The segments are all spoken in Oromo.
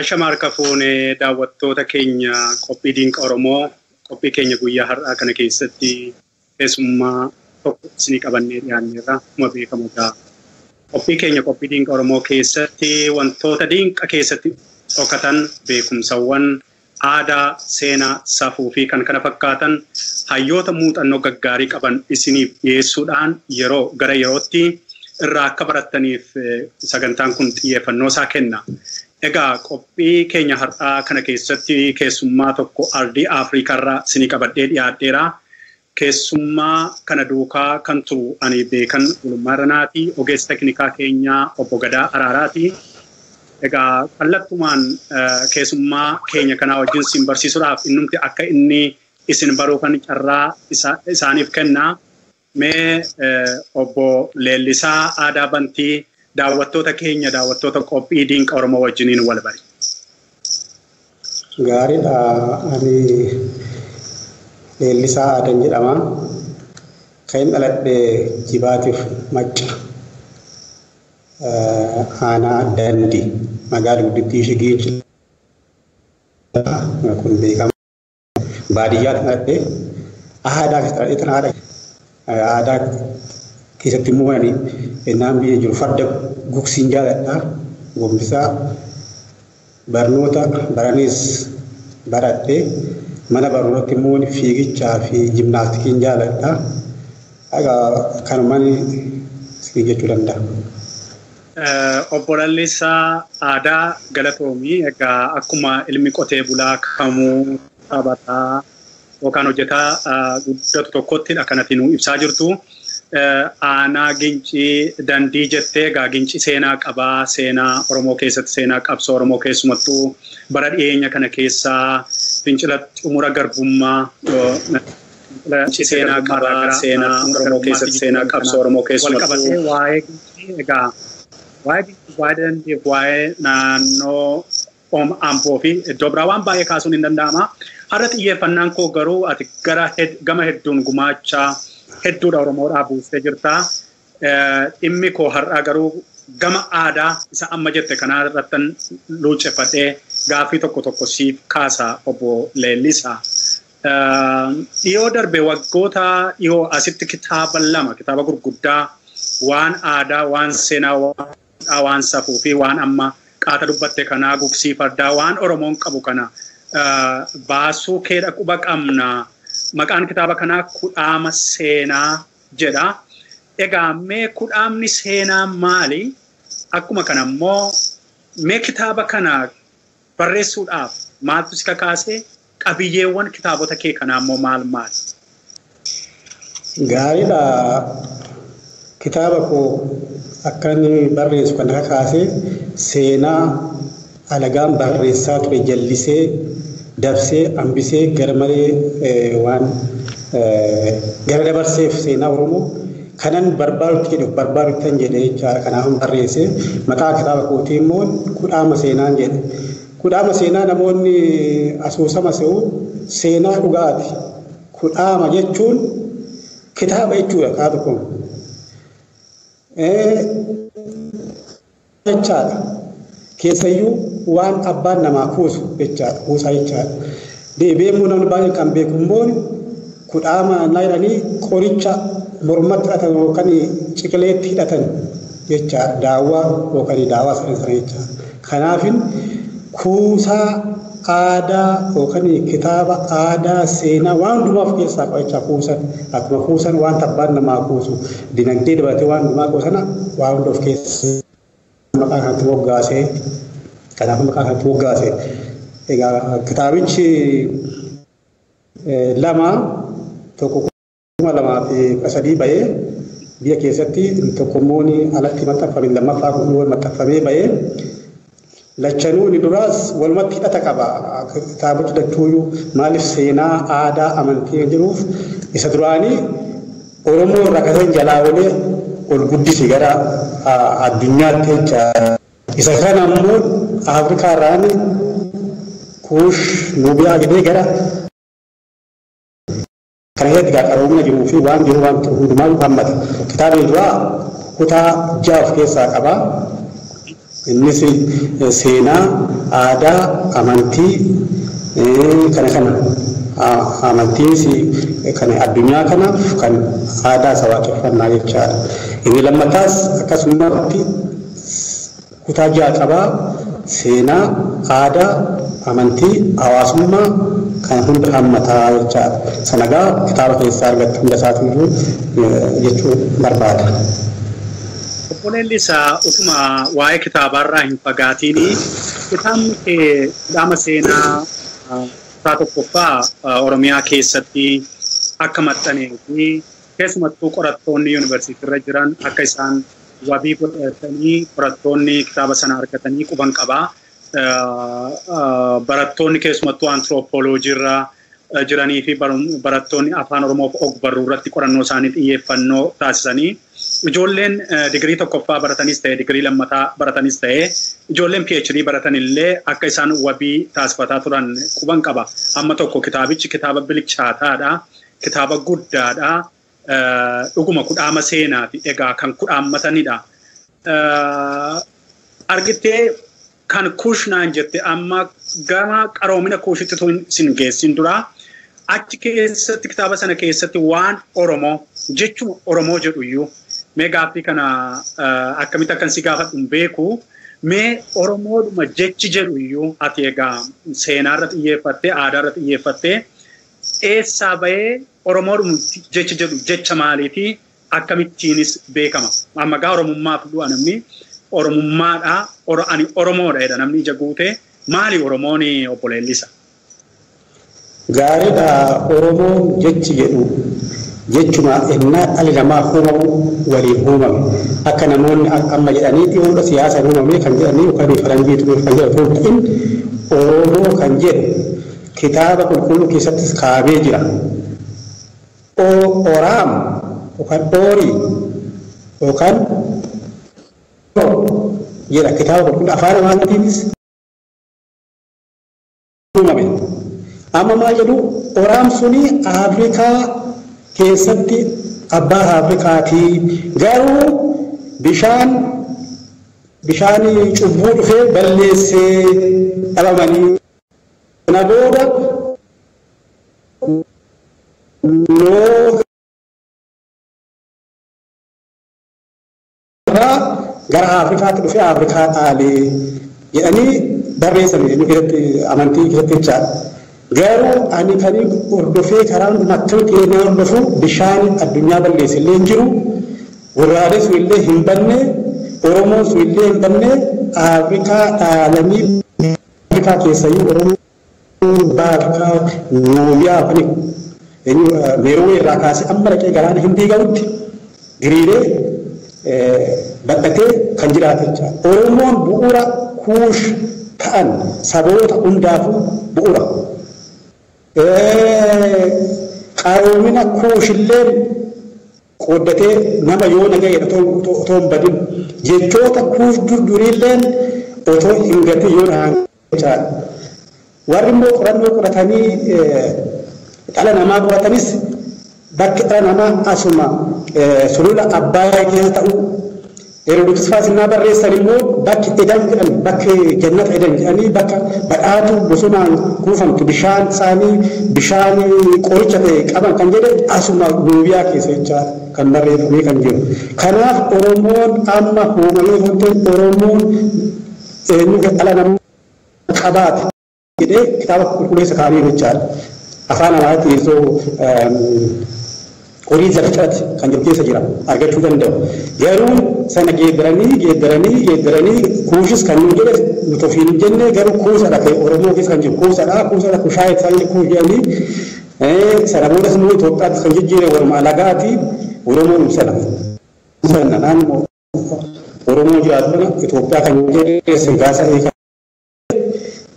Ashama harka fuunee daawwattoota keenya qophii Dinqa Oromoo qophii keenya guyyaa har'aa kana keessatti keessummaa tokko isinii qabannee dhiyaanneerra akkuma beekamu egaa qophii keenya qophii Dinqa Oromoo keessatti wantoota dinqa keessatti dhokatan beekumsawwan aadaa, seenaa, safuu fi kan kana fakkaatan hayyoota muuxannoo gaggaarii qaban isiniif dhiyeessuudhaan yeroo gara yerootti irraa akka barattaniif sagantaan kun xiyyeeffannoo isaa kenna. Egaa qophii keenya har'aa kana keessatti keessummaa tokko ardii Afriikaarraa isinii qabadhee dhiyaadheera. Keessummaa kana duukaa kan turu ani beekan Gulummaa Irranaati. Ogeessa teknikaa keenyaa obbo Gadaa Araaraati. Egaa kallattumaan keessummaa keenya kanaa wajjin isin barsiisuudhaaf innumti akka inni isin baruu kan carraa isaaniif kenna. Mee obbo Leellisaa Aadaa Bantii daawwattoota keenya daawwattoota qophii Dinqa Oromoo wajjiniin wal bari. Gaariidha. Ani Leellisaa Aadan jedhama. Kan inni dhaladhe Jibaatiif Macca. Aanaa Dandi magaalaa guddittii ishee Giinci kun beekama. Baadiyyaatti dhaladhe aadaa keessatti dhaladhe aadaa keessatti immoo ani ennaan biyya jiru farda gugsiin jaaladha. Gombisaa barnoota baranis baradhe mana barnootatti immoo fiigichaa fi jimnaastikiin jaaladha. Kanumaan isin jechuu danda'a. Obbo Lallisaa Aadaa Galatoomii egaa akkuma ilmi qotee bulaa kamuu taphataa yookaan hojjetaa guddatu tokkottidha kanatti nu ibsaa jirtu. Aanaa Gincii Dandii jettee egaa Gincii seenaa qabaa seenaa Oromoo keessatti seenaa qabsoo Oromoo keessumattuu bara dhiyeenya kana keessaa fincila xumura garbummaa seenaa qabaa seenaa Oromoo keessatti seenaa qabsoo Oromoo keessumattuu waa'ee Gincii egaa waa'ee Gincii waa'ee Dandii waa'ee naannoo Amboo fi iddoo biraa waan baay'ee kaasuun hin danda'ama. Har'a xiyyeeffannaan koo garuu ati gara gama hedduun gumaachaa hedduudha Oromoodhaa buustee jirta. Dhimmi koo har'aa garuu gama aadaa isa amma jette kanaa irrattan luucceffadhee gaaffii tokko tokko siif kaasa obbo Leellisaa. Dhiyoo darbe waggoota dhiyoo asitti kitaaba lama kitaaba gurguddaa waan aadaa, waan seenaa, waan safuu fi waan amma qaata dubbatte kanaa gugsii fardaa waan Oromoon qabu kana baasuu keedha quba qabna. Maqaan kitaaba kanaa Kudhaama Seenaa jedha. Egaa mee kudhaamni seenaa maali? Akkuma kana immoo mee kitaaba kana barreessuudhaaf maaltu si kakaase? Qabiyyeewwan kitaabota kee kanaa immoo maal maali? Gaariidha. Kitaaba koo akka inni barreessu kan kakaase seenaa alagaan barreessaa ture jallisee dabsee hambisee gara malee waan gara dabarseef seenaa Oromoo kanan barbaadutti jedhu barbaadutti jedhe jechaadha. Kanaafan barreesse maqaa kitaaba kootii immoo Kudhaama Seenaan jedhe. Kudhaama seenaa namoonni asoosama se'u seenaa dhugaati. Kudhaama jechuun kitaaba jechuudha karaa tokkoon. Jechaadha. Keessayyuu waan abbaan namaa kuusu jechaadha. Kuusaa jechaadha. Deebi'ee immoo namni baay'een kan beeku immoo kudhaama naa jedhanii qoricha mormatti hidhatan yookaan ciqileetti hidhatan jechaadha. Daawwaa yookaan daawwaa sana sana jechaadha. Kanaafin kuusaa aadaa yookaan kitaaba aadaa seenaa waan hundumaa of keessaa qaba jecha kuusan. Akkuma kuusan waan abbaan namaa kuusu dinagdee dabalatee waan hundumaa kuusana waan hunda of keessaa maqaa kanatti moggaasee kanaaf maqaa kanatti moggaase. Egaa kitaabichi lama tokko 2013 bahee biyya keessatti tokko immoo alatti maxxanfame lammaffaa kun maxxanfamee bahee lachanuu inni duraas walumatti hidhata qaba. Kitaabota lachuuyyuu maaliif seenaa aadaa amantii kan jiruuf isa duraanii Oromoo irraa kasan jalaa olee ol guddise gara addunyaatti jecha. Isa kana immoo Afrikaa irraan Kuush Nuubiyaa jedhee gara kana keessatti qaroomina jiruu fi waan jiru waan hundumaa hammata. Kitaabni duraa kutaa 6 of keessaa qaba. Innis seenaa, aadaa, amantii kana kana amantiinis kan addunyaa kanaaf kan aadaa isa waaqeffannaa jechaadha. Inni lammataas akkasumatti kutaa 6 qabaa. Seenaa, aadaa, amantii, hawaasummaa kan hunda hammataa jechaadha. Sanagaa kitaaba keessaa argattu hunda isaatiiyyuu jechuu barbaada. Obbo Leellisaa, utuma waa'ee kitaabaarraa hin fagaatiin kitaabni kee kudhaama seenaa kutaa tokkoffaa Oromiyaa keessatti akka maxxanee fi keessumattuu qorattoonni yuunivarsiitiirra jiran akka isaan wabii godhatanii qorattoonni kitaaba sana argatanii quban qabaa. Barattoonni keessumattuu antiroopooloojiirra jiranii fi barattoonni afaan Oromoof og-barruu irratti qorannoo isaanii xiyyeeffannoo taasisanii ijoolleen digirii tokkoffaa baratanis ta'e digirii lammataa baratanis ta'e ijoolleen PhD baratan illee akka isaan wabii taasifataa turan quban qaba. Amma tokko kitaabichi kitaaba bilchaataadha. Kitaaba guddaadha. Dhuguma kudhaama seenaati. Egaa kan kudhaammatanidha. Argitee kan Kuush naan jette amma gama qaroomina Kuushitti sin geessin dura achi keessatti kitaaba sana keessatti waan Oromoo jechuma Oromoo jedhu iyyuu mee gaaffii kana akkamitti akkan si gaafadhu hin beeku. Mee Oromoodhuma jechi jedhu iyyuu ati egaa seenaarra xiyyeeffattee aadaarra xiyyeeffattee eessaa bahee Oromoodhuma jechi jedhu jecha maaliifi akkamittiinis beekama? Amma gaa Oromummaaf du'a namni Oromummaadha. Ani Oromoodha jedha namni ija guutee. Maali Oromoon Obbo Leellisaa? Gaariidha. Oromoon jechi jedhu jechuma ennaa dhalli namaa uumamu waliin uumame. Akka namoonni amma jedhanii dhiyoodha siyaasaan uumame kan jedhanii yookaan faranjiitu kan jedhu otoo hin ta'in Oromoo kan jedhu kitaaba qulqulluu keessattis kaa'amee jira. Oraam yookaan Oorii yookaan jedha kitaaba qulqulluu afaan Amaaraatiinis uumame. Amma maal jedhu Oraam suni Afrikaa keessatti abbaa Afrikaatii garuu bishaan cubbuu dhufee balleessee dhabamanii kana booda gara Afrikaatti dhufee Afrikaa dhaalee jedhanii barreessan jechuu keessatti amantii keessatti jechaadha. Garuu ani kan hordofee karaa hundumaa akkamitti inni hordofu bishaan addunyaa balleesse illee hin jiru. Warraalee sun illee hin banne, Oromoon sun illee hin banne, Afrikaa dhaalanii Afrikaa keessayyuu Oromoon baha Afrikaa Nuubiyaa yookaan Meeroo irraa kaasee amma dhaqee galaana Hindii gahutti diriiree bal'atee kan jiraatu jechaadha. Oromoon bu'uura Kuush ta'an saboota hundaafuu bu'uura. Qaroomina Kuush illee qooddatee nama yoo naga jedhu otoo hin badin jechoota Kuush durduriilleen otoo hin gatin yoo nahan jechaadha. Warri immoo qorannoo qoratanii dhala namaa qoratanis bakki dhala namaa asuma sulula Abbaayyaa keessa ta'uu Herodotus fa'aa sinnaa barreessan immoo bakki Edan jedhan bakki jannata Edan jedhanii bakka badhaatu bosonaan kuufamtu bishaan isaanii bishaan qoricha ta'e qaban kan jedhe asuma Nuubiyaa keessa jechaadha kan barreeffamee kan jiru. Kanaaf Oromoon amma uumamee kan ta'e Oromoon eenyu dhala namaa qabaate jedhee kitaaba qulqulleessa kaa'amee jechaadha. Afaan Amaaraatiin osoo horii zafixaati kan jiru keessa jira argachuu danda'u. Garuu sana geeddaranii Kuushis kan nuyi jedhe nuti ofiin hin jenne garuu kuusadha ta'e Oromoo keessa kan jiru kuusadha kuusadha kushaayee ta'anii kuush jedhanii sana boodas immoo Itoophiyaatti kan jijjiire warma alagaati Oromoon sana. Sana naannoo Oromoo jiraatu kana Itoophiyaa kan jedhe gaasa eegaa.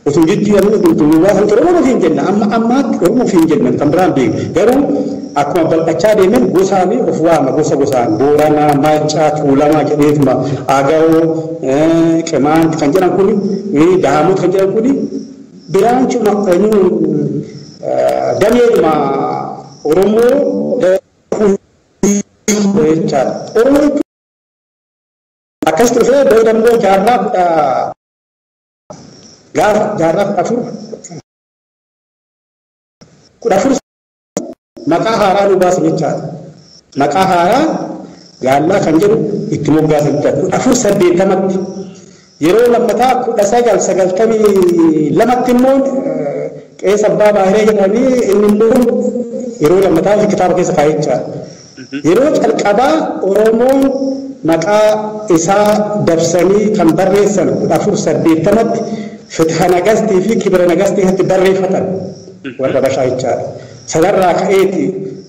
Utuu jijjiiramuu utuu baasan Oromoo ofiin jenna amma ammaatti Oromoo ofiin jenna kan biraan beeku garuu akkuma bal'achaa deemeen gosaan of waama gosa gosaan Booranaa, Maccaa, Tuulamaa jedheetuma Agawoo, Qimaant kan jedhan kuni Daamot kan jedhan kuni biraanchuma dameedhuma Oromoo jechaadha. Oromoo Akkas dhufee booda immoo jaarraa kudha gaafa jaarraa 14 maqaa haaraa nu baasan jechaadha. Maqaa haaraa gaallaa kan jedhu itti moggaasan jechaadha. 1480tti yeroo lammataa 1992tti immoo qeessa abbaa baahiree jedhanii inni immoo yeroo lammataa kitaaba keessa kaa'e jechaadha. Yeroo calqabaa Oromoon maqaa isaa dabsanii kan barreessan 1480tti Fitha Nagastii fi Kibira Nagastii irratti barreeffatan warra Habashaa jechaadha. Sanarraa ka'eeti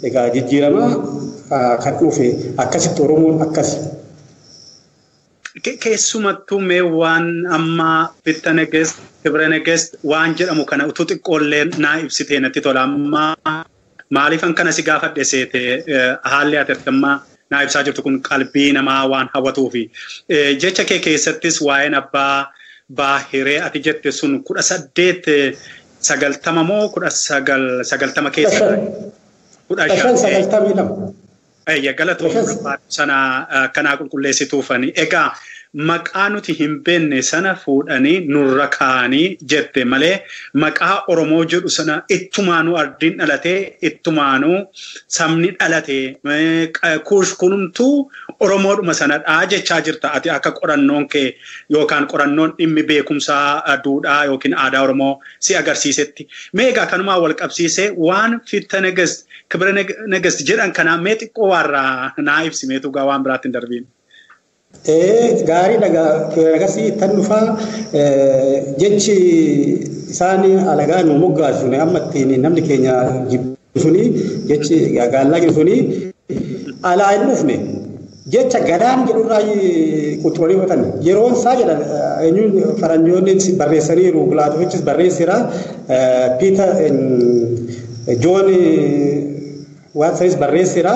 egaa jijjiiramaa kan dhufe akkasitti Oromoon akkasi. Keessumattuu mee waan amma Fitha Nagast, Kibira Nagast waan jedhamu kana utuu xiqqoollee naa ibsitee natti tola. Amma maaliifan kana si gaafadhe seete haalli ati amma naa ibsaa jirtu kun qalbii namaa waan hawwatuufi. Jecha kee keessattis waa'een abbaa baahiree ati jette sun 1890 moo 1990 keessa? 1592. Eeyya galatoomuu sana kanaa qulqulleessituufani. Egaa maqaa nuti hin beekne sana fuudhanii nurra kaa'anii jette malee maqaa Oromoo jedhu sana ittumaanuu ardiin dhalatee ittumaanuu sabni dhalatee kuush kunumtuu Oromoodhuma sanadhaa jechaa jirta ati akka qorannoon kee yookaan qorannoon dhimmi beekumsaa duudhaa yookiin aadaa Oromoo si agarsiisetti. Mee egaa kanumaa wal qabsiisee waan Fitha Nagast Kibira Nagast jedhan kanaa mee xiqqoo waarraa naa ibsimeetu gaa waan biraatti hin darbiin. Gaarii dhagaa Kibira tan dhufaa jechi isaan alagaa nu moggaasu amma ittiin namni keenya jibbu suni jechi gaallaa jedhu suni alaa hin dhufne jecha gadaan jedhurraa qulqullanii fudhatan yeroon isaa jedhan eenyuun faranjoonni barreessaniiru Gilaatovichis barreesseera Piiter Joon Waatsanis barreesseera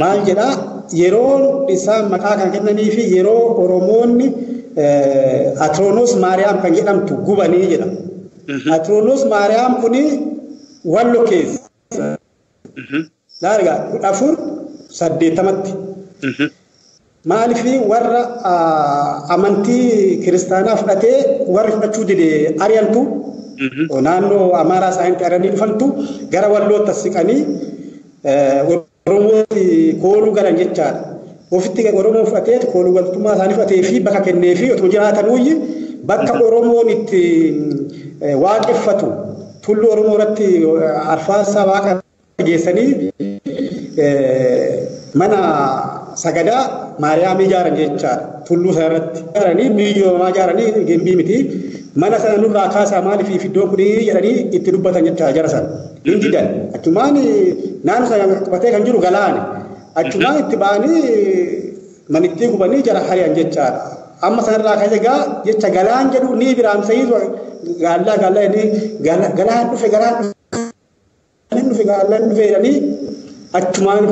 maal jedhaa yeroon isaan maqaa kan kennanii fi yeroo Oromoonni Atroonos Maariyaam kan jedhamtu gubanii jedha. Atroonos Maariyaam kuni Wallo keessa. Laargaa 1480tti. Maaliif warra amantii kiristaanaa fudhatee warri fudhachuu dide ari'antu naannoo Amaaraa isaaniitti ari'anii dhufantu gara Wallootti siqanii Oromootti kooluu galan jechaadha. Ofitti Oromoon fudhatee kooluu galtummaa isaanii fudhatee fi bakka kennee fi otoo jiraatanuu bakka Oromoon itti waaqeffatu tulluu Oromoo irratti arfaasaa waaqa geessanii mana sagadaa Maariyaam ijaaran jechaadha. Tulluu sana irratti ijaaranii miyyoomaa ijaaranii gimbii miti. Mana sana nurraa kaasaa maaliif iddoon kun jedhanii itti dubbatan jechaadha jara sana. Hin didan. Achumaan naannoo sana qabatee kan jiru galaani. Achumaan itti ba'anii manittii gubanii jara hari'an jechaadha. Amma sanarraa kaasee egaa jecha galaan jedhu ni biraamsanii gaallaa gaallaa jedhanii galaan dhufe galaan dhufe gaallaan dhufe jedhanii achumaan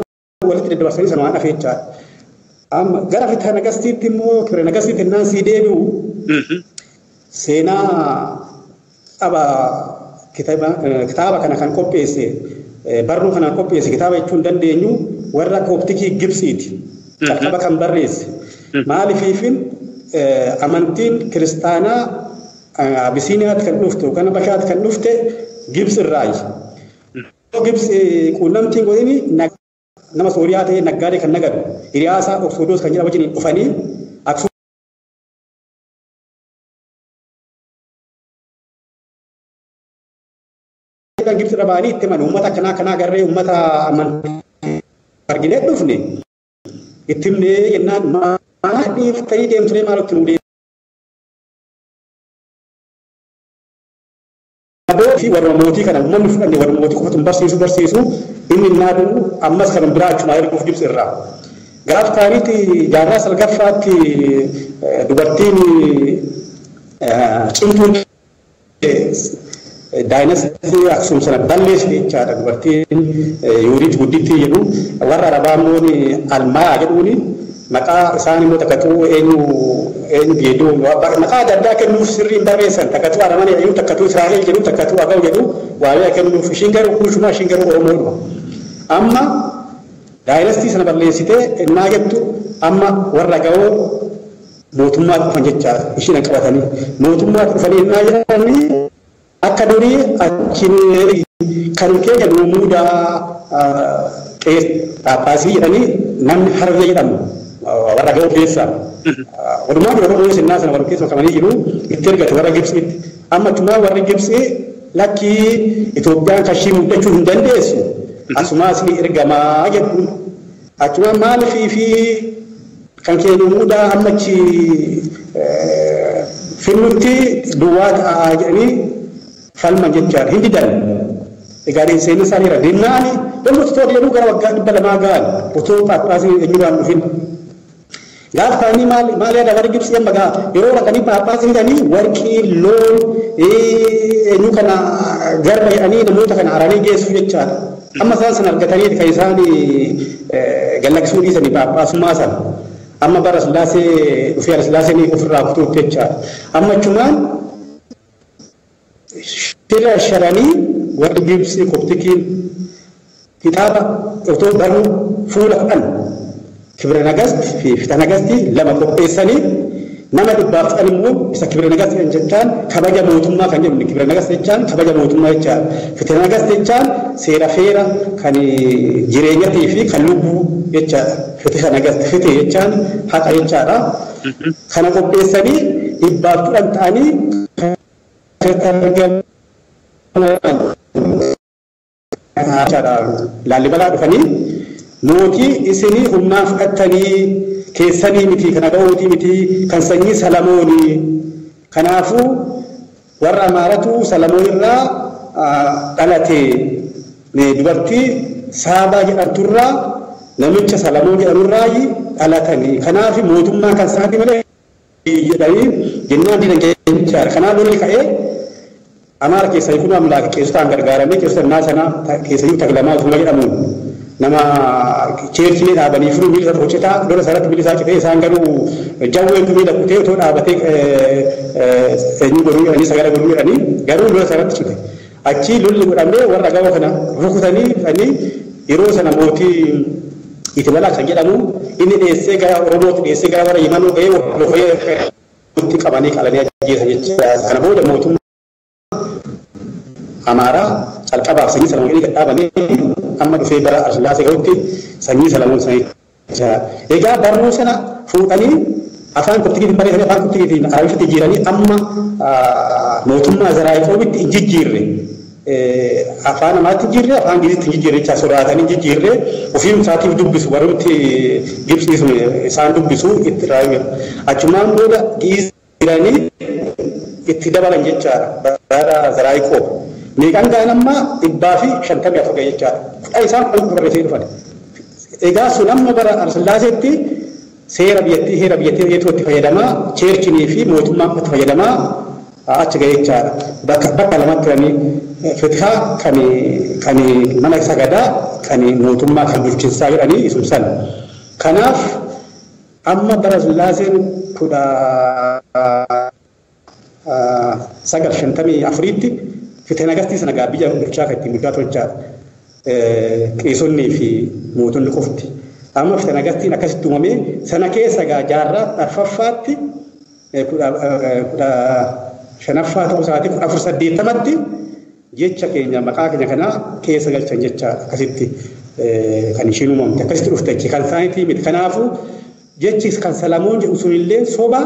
walitti daddabarsanii sanumaan hafe jechaadha. Amma gara Fitha Nagastiitti immoo Kibira Nagastiitti innaan sii deebi'u seenaa qaba kitaaba kana kan qopheesse barruu kana qopheesse kitaaba jechuun dandeenyu warra kooptikii Gibsiiti. Calqaba kan barreesse. Maaliifiifin amantiin kiristaanaa Abisiiniyaatti kan dhufte yookaan Habashaatti kan dhufte Gibsi irraayi. Gibsi quunnamtiin godhini nama Sooriyaa ta'e naggaadee kan nagadu hiriyaasaa Oksodoos kan jedhamu wajjin dhufanii Aksuum Gibsi irra ba'anii itti himan uummata akkanaa akkanaa agarree uummata amantii arginee dhufne itti himnee jennaan maal dhiiftanii deemtee maal itti nu fi warra mootii kana uummanni fudhanne warra mootii qofatu barsiisu inni naadu ammas kan biraa achuma erguuf Gibsi irraa. Garaaf taaniitti jaarraa salgaffaatti dubartiin cimtuun daayinastii Aksuum sana balleessite jechaadha dubartiin Yuuriit guddittii jedhu warra Arabaa immoo Almaa jedhuuni maqaa isaan immoo takkatuu eenyu eenyu jedhu maqaa adda addaa kennuuf sirriin barreessan takkatuu Aramanii jedhu takkatuu Israa'el jedhu takkatuu Agaw jedhu waa'ee kennuuf ishiin garuu kuushumaa ishiin garuu Oromoodhuma. Amma daayinastii sana balleessitee innaa jettu amma warra Agawoo Mootummaa dhufan jechaadha. Ishiin qabatanii mootummaa dhufanii innaa jedhanii akka durii achiin kan keenya nu muudaa Phaaphaasii jedhanii namni Harree jedhamu warra ga'oo keessaa. Walumaa gala Oromoo sinnaa sana warra keessa makamanii jiru itti ergate warra Gibsiitti. Amma achumaa warri Gibsii lakkii Itoophiyaan kashii muddachuu hin dandeessu. Asumaas ni ergamaa jedhu. Achumaa maaliifii fi kan keenya muudaa amma achi finnutti duwwaa ta'aa jedhanii falman jechaadha. Hin didan. Egaa seenni isaanii irra dinnaani dhimmoota tola jedhuu gara waggaa 200 ga'an otoo Phaaphaasii eenyurraan dhufin. Gaafa ta'anii maal yaada warri Gibsii amma gaa yeroo dhaqanii Phaaphaasii fidanii warqii loon eenyu kana garba jedhanii namoota kana haranii geessu jechaadha. Amma isaan sana argatanii kan isaan gallaksuu dhiisanii Phaaphaasummaa sana. Amma bara Sillaasee dhufee Sillaaseen ofirraa kutuutti jechaadha. Amma achumaan shira sharanii warri Gibsii Koptikiin kitaaba otoo baruu fuula 10 Kibra Nagast fi Fita Nagasti lama qopheessanii nama 110 immoo isa Kibra Nagast jechaan kabaja mootummaa kan jedhamu Kibra Nagast jechaan kabaja mootummaa jechaadha. Fita Nagast jechaan seera feera kan jireenyatii fi kan lubbuu jechaadha. Fita Nagast fite jechaan haqa jechaadha. Kana qopheessanii 110 ta'anii Laalibalaa dhufanii mootii isinii humnaan fudhattanii keessanii miti kana ga'ootii miti kan sanyii Salamoonii. Kanaafuu warra Amaaratu Salamoon irraa dhalate dubartii Saabaa jedhamturraa namicha Salamoon jedhamurraa dhalatanii. Kanaaf mootummaa kan isaati malee jedhanii jennaan diina jechaadha. Kanaaf lolli ka'ee Amaara keessaa kun amlaaka keessotaan gargaaramee keessota innaa sana keessayyuu Taglamaa Utuma jedhamuun nama cheerchilee dhaabanii firuu miila isaa hojjetaa lola sanatti miila isaa citee isaan garuu jawweetu miila kutee otoo dhaabatee eenyu godhuu jedhanii sagala godhuu jedhanii garuu lola sanatti cite. Achii lolli godhamee warra ga'oo kana rukutanii dhufanii yeroo sana mootii Itibalaa kan jedhamu inni dhiyeessee gara Oromootti dhiyeessee gara warra Yemanoo ga'ee lofee qabanii qalanii ajjeesan jechuudha. Kana booda mootummaa Amaaraa calqabaaf sanyii Salamoon gadhaabanii amma dhufee bara Sillaasee ga'utti sanyii Salamoon sanii. Egaa barnoo sana fuudhanii afaan Koptikiitiin barreessanii afaan Koptikiitiin Arabiffatti jijjiiranii amma mootummaa Zaraayqoobitti hin jijjiirre. Afaan Amaaraatti hin jijjiirre, afaan Giizitti hin jijjiirre jecha sodaatanii hin jijjiirre ofiin isaatiif dubbisu warrumti Gibsii sun isaan dubbisu itti raawwatu. Achumaan booda Giiz jiranii itti dabalan jechaadha bara Zaraayqoob. Meeqaan ga'an amma 154 ga'e jechaadha. Kudha isaan kun barreessanii dhufan. Egaa sun amma bara Sillaaseetti seera biyyattii heera biyyattii itti fayyadamaa cheerchinii fi mootummaan itti fayyadamaa achi ga'e jechaadha. Bakka lamatti turanii fitihaa kan mana sagadaa kan mootummaa kan bulchiinsaa jedhanii isum sana. Kanaaf amma bara Sillaaseen 1954tti Fita Nagastii sana gaa biyya bulchaa kan ittiin bulchaa tolchaadha. Qeesonnii fi mootonni qofti. Amma Fita Nagastiin akkasitti uumamee sana keessa gaa jaarraa arfaffaatti 15ffaa ta'uu isaatii 1480tti jecha keenya maqaa keenya kanaa keessa galchan jecha akkasitti kan ishiin uumamte akkasitti dhufte achi kan isaaniitii miti. Kanaafuu jechi kan Salamoon jedhu sunillee soba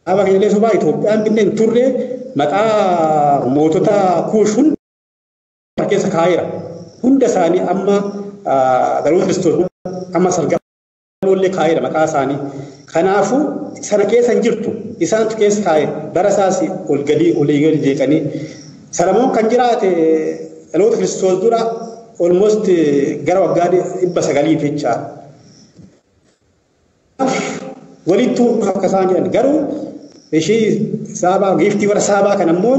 Aba keenya illee soba Itoophiyaan binneen hin turre maqaa mootota Kuush hunda keessa kaa'eera. Hunda isaanii amma dhaloota Kiristoos amma sargamoollee kaa'eera maqaa isaanii. Kanaafuu sana keessa hin jirtu isaantu keessa kaa'e bara isaas ol galii olii gadi jeeqanii. Salamoon kan jiraate dhaloota Kiristoos dura almost gara waggaa 900 jechaadha. Walittuu akka isaan jedhan garuu ishii Saabaa giiftii warra Saabaa kan ammoo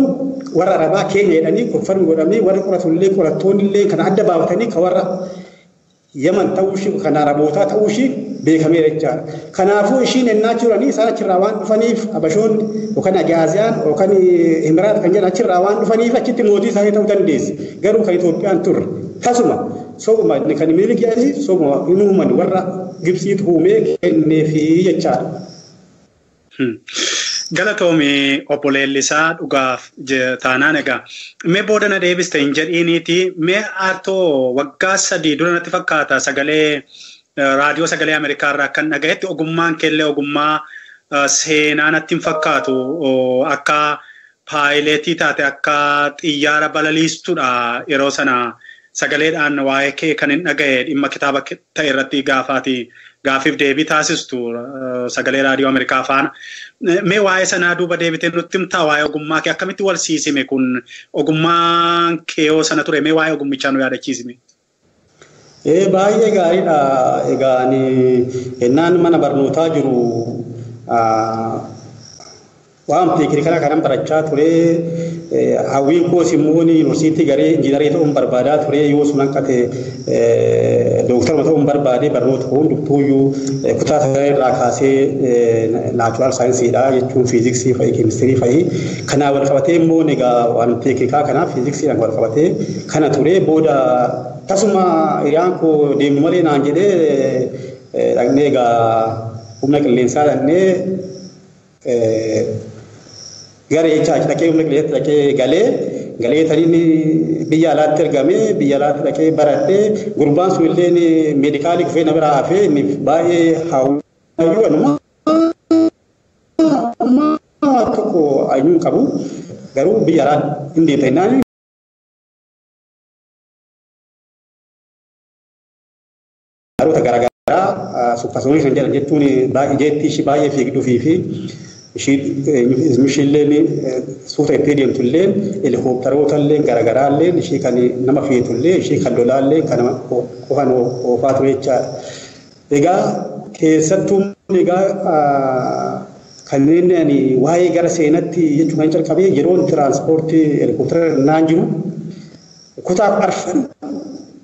warra Arabaa keenya jedhanii konfarmi godhamanii warri qoratullee qorattoonnillee kan adda baafatanii kan warra Yaman ta'uu ishii kan Arabootaa ta'uu ishii beekameera jechaadha. Kanaafuu ishiin ennaa jiranii isaan achirraa waan dhufaniif Abashoonni yookaan Agaaziyaan yookaan Himiraat kan jedhan achirraa waan dhufaniif achitti mootii isaanii ta'uu dandeessi. Garuu kan Itoophiyaan turre tasuma sobuma kan Minilik jedhanii sobuma hin uuman warra Gibsiitu uumee kenneefii jechaadha. Galatoomii obbo Leellisaa dhugaaf taanaan egaa mee booda na deebiste hin jedhiiniiti mee atoo waggaa 3 dura natti fakkaata sagalee raadiyoo sagalee Ameerikaa irraa kan dhagayetti ogummaan keellee ogummaa seenaa natti hin fakkaatu akka paayileetii taate akka xiyyaara balaliistuudha yeroo sana sagaleedhaan waa'ee kee kan hin dhagaye dhimma kitaaba ta'e irratti gaafaati gaafiif deebii taasistu sagalee raadiyoo Ameerikaa faana. Mee waa'ee sanaa duuba deebitee nutti himtaa waa'ee ogummaa kee akkamitti wal siisime kun ogummaan kee yoo sana ture mee waa'ee ogummichaa nu yaadachiisime? Baay'ee gaariidha. Egaa ani ennaan mana barnootaa jiru waan teeknikala kanan barachaa ture hawwiin koos immoo yuunivarsiitii garee injiinarii ta'uun barbaadaa ture yoo sun hanqate dooktaruma ta'uun barbaade barnoota hundumtuuyyuu kutaa sagal irraa kaasee naachuraal saayinsiidha jechuun fiiziksii fa'i keemistirii fa'i kanaa wal qabatee immoo egaa waan teeknikaa kanaa fiiziksiidhaan wal qabatee kana ture booda tasuma hiriyaan koo deemu malee naan jedhee dhaqnee egaa humna qilleensaa dhaqnee gara jechaa achi dhaqee humna qilleensaatti dhaqee galee taniin biyya alaatti ergame biyya alaatti dhaqee baradhee gurbaan sun illee meedikaalii kufee na biraa hafee inni baay'ee hawwayyuu anuma tokko ayyuu qabu garuu biyya alaa hin deemta jennaan. Baroota garaagaraa suppasoonii kan jedhan jechuun jeetti ishii baay'ee fiigduufii fi ishiilleen suuta itti deemtulleen helikoophtaroota garaagaraalleen ishii kan nama feetullee ishii kan lolaallee kan qofan oofaa ture jechaadha. Egaa keessattuu egaa kanneen ani waa'ee gara seenatti jechuun kan calqabee yeroon tiraanspoortii helikoophitara naan jiru kutaa arfan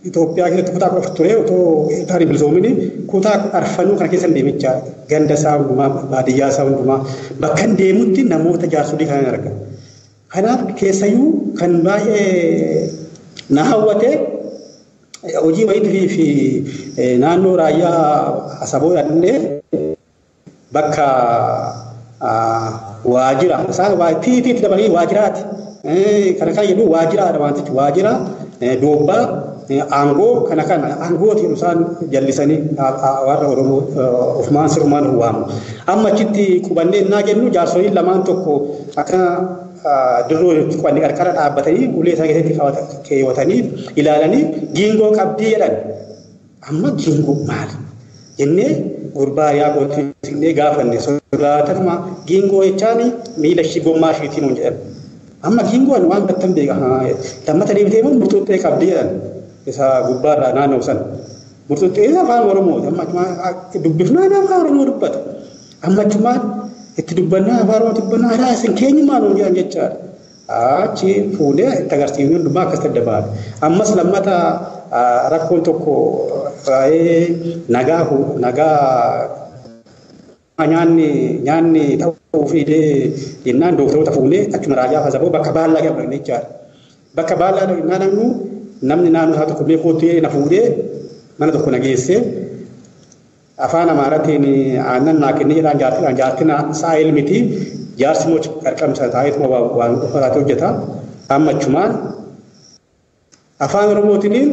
Itoophiyaa keessatti kutaa 14 ture otoo tarii bilisoomini kutaa 4 kana keessa deemichaa ganda isaa hundumaa baadiyyaa isaa hundumaa bakka hin deemutti namoota jaarsolii kana arga. Kanaaf keessayyuu kan baay'ee na hawwate hojii wayiitii fi naannoo raayyaa Asaboo dhaqnee bakka waajjira isaan tiitiitti dabalanii waajjiraati. Kana kan jedhu waajjiraadha wantichi waajjira doobbaa aangoo kana kana aangooti isaan jallisanii warra Oromoo ofumaan sirumaan waamu. Amma achitti qubannee innaa jennu jaarsoliin lamaan tokko akka dirroo qubanne qarqara dhaabbatanii ulee isaa keessatti keewwatanii ilaalanii giingoo qabdii jedhan. Amma giingoo maali? Jennee gurbaa yaa kootti gaafanne sodaatatuma giingoo jechaan miila ishii gommaa ishiitiin nuun jedhan. Amma giingoon waan battan beeka lammata deebitee immoo murtuuxxee qabdii jedhan. Isa gubbaarraa naannoo san murtuuxxee afaan Oromoo amma dubbifnaa afaan Oromoo dubbata. Amma achumaan itti dubbannaa afaan Oromoo dubbannaa aadaa isin keenyumaa nuun jedhan jechaadha. Achi fuudhee itti agarsiifnu hundumaa akkas adda baane. Ammas lammata rakkoon tokko waa'ee nagaa nyaanni ta'uu fi jennaan dooktaroota fuunee achuma raayyaa Asaboo bakka baallaa qabna jechaadha. Bakka baallaa dhaqnaa namni naannoo isaa tokko mee kootu na fuudhee mana tokko na geessee afaan Amaaraatiin aannan naa kennee jedhaan jaartiin jaartiin sa'a ilmiti jaarsi immoo qarqamsa taa'eetuma waan uffataatti hojjeta. Amma achumaan afaan Oromootiin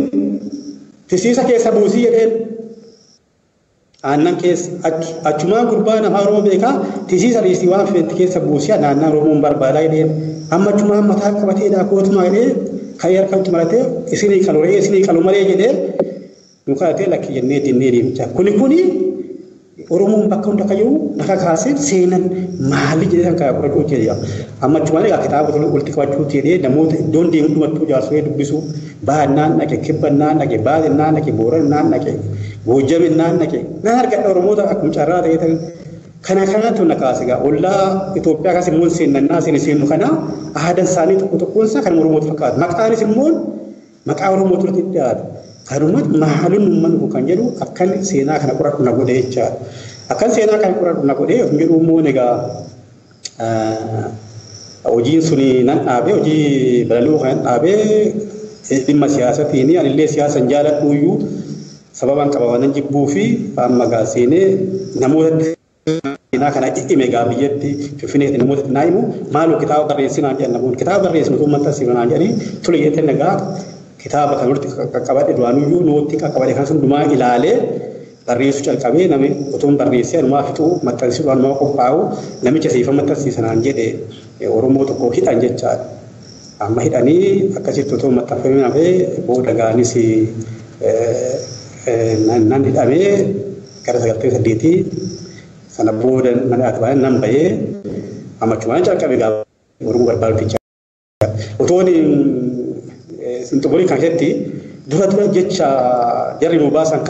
tisiisa keessa buusii jedheen aannan keessa achumaan gurbaan afaan Oromoo beekaa tisiisa dhiisii waan feetti keessa buusii aannan Oromoon barbaadaa jedheen amma achumaan mataa qabateedha kootuma jedhee kan harkatti maratee isinii qalu re'ee isinii qalu malee jedhee nu kadhatee lakki jennee dinnee deemichaa. Kuni Oromoon bakka hunda akka jiru lafa kaasee seenan maali jedhee kan qorachuu jedha. Amma achumaan egaa kitaaba walitti qabachuu jedhee namoota iddoon deemu dhumattuu jaarsolee dubbisuu baannaan dhaqe kibbannaan dhaqe baadennaan dhaqe boorannaan dhaqe goojjaminnaan dhaqe nan argadha Oromoota akkuma carraa ta'ee ta'e kana kanaatu na kaase egaa ollaa Itoophiyaa kaas immoo seennannaa seeni seennu kana aadaan isaanii tokko tokkoon isaa kan Oromootu fakkaata. Maqaanis immoo maqaa Oromootu irratti dhiyaata. Kanumatti maaliin uummanni kun kan jedhu akkan seenaa kana qoradhu na godhe jechaadha. Akkan seenaa kana qoradhu na godhe of jedhu immoo egaa hojiin suni nan dhaabee hojii balaluu kan dhaabee dhimma siyaasatiin anillee siyaasa hin jaaladhu iyyuu sababaan qaba waan jibbuu fi amma gaa seenee namootatti seenaa kana dhimma egaa biyyatti Finfinneetti namoota naa himu maaloo kitaaba barreessinaan jedhan namoonni kitaaba barreessinu sun maxxansiifnaan jedhanii tole jettee nagaa kitaaba kan walitti qaqqabadhe duraanuyyuu nootti qaqqabadhe kan sun dhumaa ilaalee barreessuu calqabee namni otoon barreessee anumaa fixuu maxxansiisuu anumaa qophaa'u namicha siifa maxxansiisanaan jedhe Oromoo tokko hidhan jechaadha. Amma hidhanii akkasitti otoo maxxanfamee hafee booda gaanis nan hidhamee gara 98 sana booda mana atbaa'ee nan bahee ammachumaan calqabe gaafa Oromoo barbaadu jechaadha. Otoon xumurii kan keessatti dura dura jecha jarri nu baasan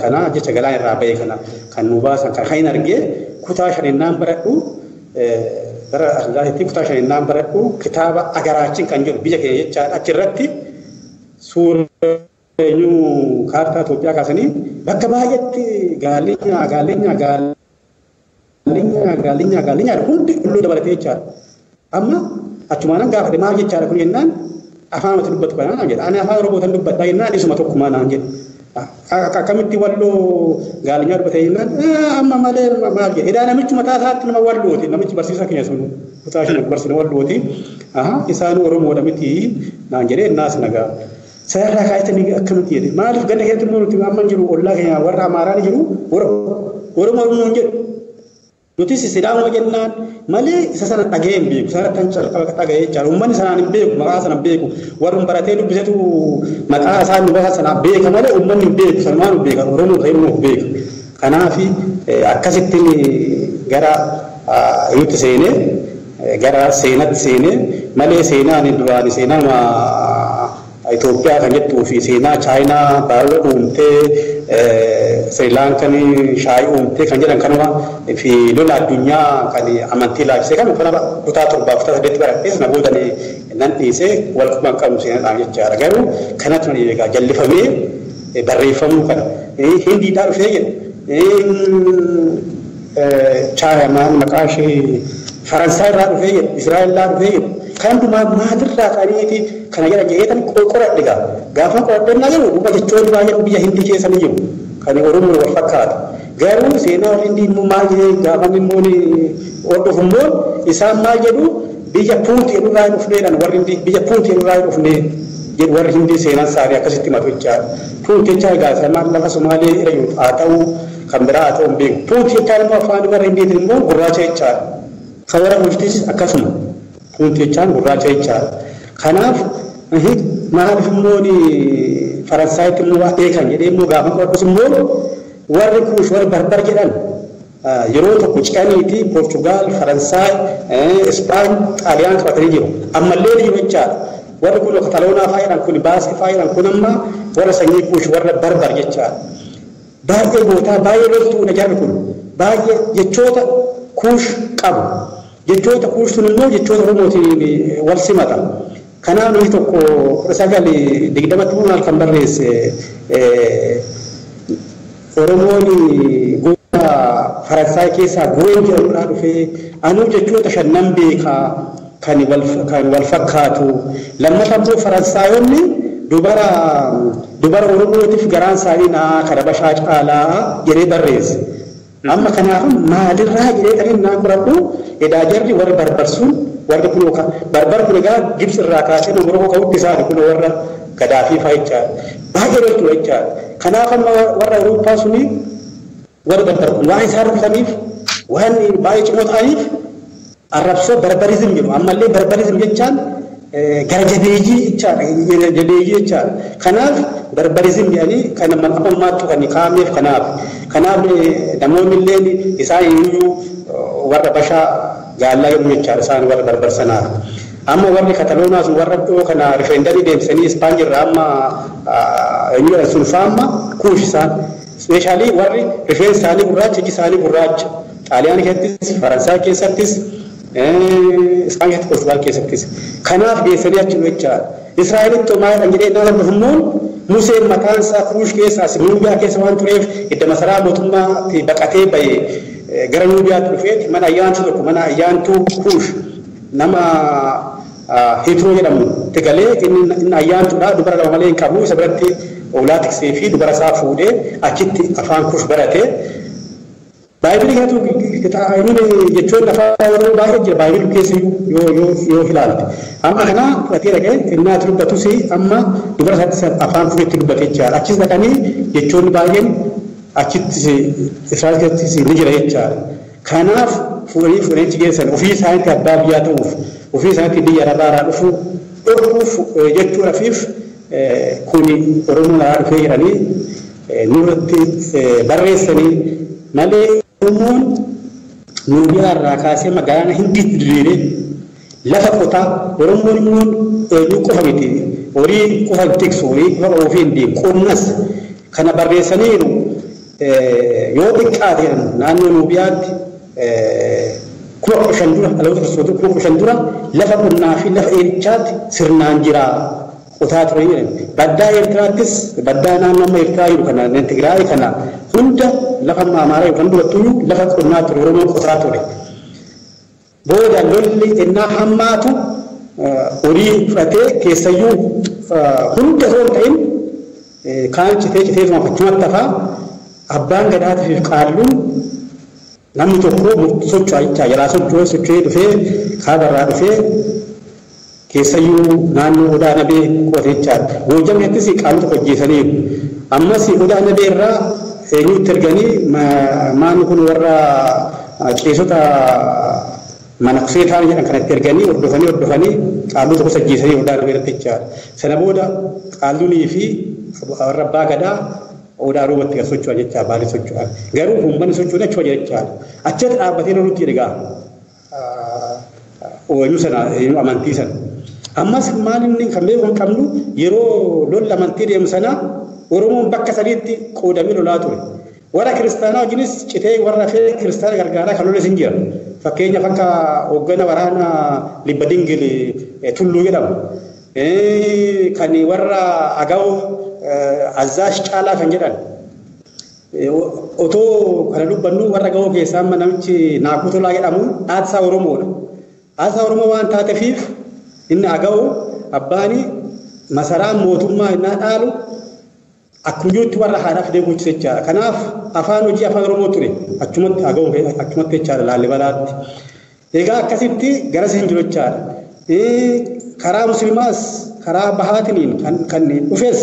kana jecha galaan irraa bahee kana kan nu baasan kan hin argee kutaa shaninnaan baradhu bara Argaatti kutaa shaninnaan baradhu kitaaba Agaraachin kan jedhu biyya keenya jechaadha achirratti suura eenyu kaartaa Itoophiyaa kaasanii bakka baay'eetti gaalinya gaalinya gaalinya gaalinya gaalinya hundi hulluu dabalatee jechaadha. Amma achumaanan gaafadhe maal jechaadha kun jennaan afaan nuti dubbatu kanaan naan jedha. Ani afaan Oromootan dubbadhaa jennaan isuma tokkumaa naan jedha. Akkamitti walloo gaalinyaa dubbate jennaan amma malee maal jedhe. Edaa namichi mataa isaatti nama wallooti namichi barsiisaa keenya sun kutaa shan barsiisa wallooti. Isaan Oromoodha miti naan jedhee naas nagaa. Sarara kaayitanii akkamitti jedhe maaliif ganda keessatti immoo nuti amma jiru ollaa keenya warra Amaaraa ni jiru Oromoo Oromoo hin jedhu. Nutis Sidaama jennaan malee isa sana dhaga'ee hin beeku. Sana kan calqaba dhaga'ee jechaadha. Uummanni sanaan hin beeku maqaa sana hin beeku. Warri baratee dubbisetu maqaa isaan nu sanaan beeka malee uummanni hin beeku. Sanumaan hin beeka. Oromoo ta'ee immoo beeka. Kanaaf akkasittiin gara nuti seenee gara seenatti seenee malee seenaan duraan seenaa Itoophiyaa kan jettuu fi seenaa Chaayinaa baay'ee uumtee Sri Lankaan shaayii uumtee kan jedhan kanuma fi lola addunyaa kan amantii laafisee kan kana kutaa 7 kutaa 8 baradhee sana booda nan dhiisee wal quban qabu seenaadhaan jechaadha. Garuu kanatu na eegaa jallifamee barreeffamuu kana Hindiidhaa dhufee jedhu Chaayinaa maqaa ishee Faransaay irraa dhufee jedhu Israa'el irraa dhufee jedhu kan dumaa maatirraa ka'aniiti kana jedhan jedheetan qoradhe gaa gaafa qoradheen na jiru dhuga jechoonni baay'een biyya Hindii keessa ni jiru kan Oromoo wal fakkaata. Garuu seenaa warri Hindii immoo maal jedhee gaafa immoo hordofu immoo isaan maal jedhu biyya Puunti irraa dhufneedhaan warri Hindii biyya Puunti irraa dhufnee jedhu warri Hindii seenaan isaanii akkasitti himatu jechaadha. Puunti jechaa egaa isaan lafa Somaalee irra jiru haa ta'u kan biraa haa ta'u hin beeku. Puunti jechaan immoo afaan warra Hindiitiin immoo gurraacha jechaadha. Kan warra Kuushtis akkasuma. Puunti jechaan gurraacha jechaadha. Kanaaf maaliif immoo Faransaayitti immoo waa beekan jedhee immoo gaafa qoradhus immoo warri Kuush warri Barbar jedhan yeroo tokko ce'aniiti Poorchugaal, Faransaay, Ispaan, Xaaliyaan qabatanii jiru. Ammallee ni jiru jechaadha. Warri kun Kataloonaa fa'aa jedhan kun Baaskii fa'aa jedhan kun amma warra sanyii Kuush warra Barbar jechaadha. Baay'ee gootaa baay'ee loltuudha jarri kun baay'ee jechoota Kuush qabu. Jechoota Kuush sun immoo jechoota Oromootiin wal simata. Kanaaf namni tokko 1920 maal kan barreesse Oromoon gosa Faransaay keessaa Guween jedhamurraa dhufee anuu jechoota shannan beekaa kan wal fakkaatu. Lammataa immoo Faransaayonni dubara Oromootiif garaan isaanii naa kan Habashaa caalaa jedhee barreesse. Amma kanaaf maalirraa jedhee kan inni qoradhu edaa jarri warri barbarsuun warri kun barbar kun egaa Gibsi irraa kaasee Morokoo ka'utti isaani kun warra Gadaafii fa'aa jechaadha. Baay'ee loltuudha jechaadha. Kanaaf amma warra Awurooppaa suni warri barbar kun waan isaan rukutaniif waan baay'ee cimoo ta'aniif arrabsoo barbarizim jedhu. Ammallee barbarizim jechaan gara jabeeyyii jechaadha. Jabeeyyii jechaadha. Kanaaf barbarizim jedhanii kan amma ammaattu kan kaa'ameef kanaaf. Kanaaf namoonni illee isaan iyyuu warra Bashaa gaallaa jedhu jechaadha isaan warra barbarsanaaf. Amma warri Kataloonaa sun warra dhiyoo kana rifeendamii deemsanii Ispaan irraa amma eenyudha sun fa'aa Kuush isaan. Ispeeshaalii warri rifeensi isaanii gurraacha iji isaanii gurraacha. Xaaliyaan keessattis, Faransaay keessattis, Ispaan keessattis, Poorchugaal keessattis. Kanaaf geessanii achi jechaadha. Israa'elitti homaa jedhan jedhee nama dhufu immoo Museen mataan isaa Kuush keessa Nuubiyaa keessa waan tureef idda masaraa mootummaatti baqatee bahee gara Nuubiyaatti dhufeeti mana ayyaantuu tokko mana ayyaantuu Kuush nama Hitroo jedhamu itti galee inni ayyaantuudha dubara lama malee hin qabu isa biratti oolaa tiksee fi dubara isaa fuudhee achitti afaan Kuush barate. Baay'ee kanatu jechuun afaan Oromoo baay'ee jira baay'ee keessa yoo ilaalte. Amma kana fudhatee dhaqee inni ati dubbatus amma dubara isaatti afaan fuudhetti dubbate jechaadha. Achis dhaqanii jechoonni baay'een achitti Israa'el keessattis ni jira jechaadha. Kanaaf fuudhanii fuudhanii achi geessan ofii isaaniitti abbaa biyyaa ta'uuf ofii isaaniitti biyya arabaarraa dhufu dhorkuuf jechuudhaafiif kuni Oromoon alaa dhufee jedhanii nurratti barreessanii malee Oromoon Nuubiyaa irraa kaasee magaalaa Hindiitti diriiree lafa qotaa Oromoon immoo eenyu qofa miti horii qofa hin tiksu horii qofa ofii hin deemu qonnas kana barreessaniiru yoo xiqqaate naannoo Nuubiyaatti 15,000 dura dhaloota Kiristoos 15,000 dura lafa qonnaa fi lafa eerichaatti sirnaan jira qotaa ture jedhan. Baddaa Eertiraattis baddaa naannoo amma Eertiraa jiru kana Tigraay kana hunda lafa Amaaraa yookaan durattuyyuu lafa qonnaa ture Oromoon qotaa ture. Booda lolli ennaa hammaatu horii fudhatee keessayyuu hunda osoo hin ta'in kaan citee citee achumatti hafaa abbaan gadaatii fi qaalluun namni tokko socho'a jechaa jalaa socho'ee socho'ee dhufee kaabarraa dhufee keessayyuu naannoo Odaa Nabee qote jechaadha. Goojam keessattis qaalluu tokko ajjeesaniiru. Ammas Odaa Nabee irraa eenyutti erganii maanni kun warra qeessota manakusee ta'an jedhan kanatti erganii hordofanii hordofanii qaalluu tokkos ajjeesanii Odaa Nabee irratti jechaadha. Sana booda qaalluunii fi warra abbaa gadaa Odaa roobatti kan socho'an jechaa baalee socho'an. Garuu uummanni socho'an achuma jira jechaadha. Achirratti dhaabbatee lolutti egaa ooyiruu sana amantii sana. Ammas maal inni kan beeku hin qabnu yeroo lolli amantii deemu sana Oromoon bakka sadiitti qoodamee lolaa ture. Warra kiristaanaa wajjinis citee warra fee kiristaana gargaaraa kan loles hin jira. Fakkeenyaaf akka hooggana waraana Libba Dingil Tulluu jedhamu. Kan warra Agaw Azaash Caalaa kan jedhan. Otoo kana dubbannu warra Agawoo keessaa amma namichi Naakuu Tolaa jedhamu dhaadsaa Oromoodha. Dhaadsaa Oromoo waan taateefiif inni Agawoo abbaani masaraa mootummaa innaa dhaalu akkuma jirutti warra haadhaa fidee bulchise jechaadha. Kanaaf afaan hojii afaan Oromoo ture achumatti Agawoo achumatti jechaadha Laallibalaatti. Egaa akkasitti garas hin jiru jechaadha. Karaa Musliimaas karaa bahaatiniin kan dhufes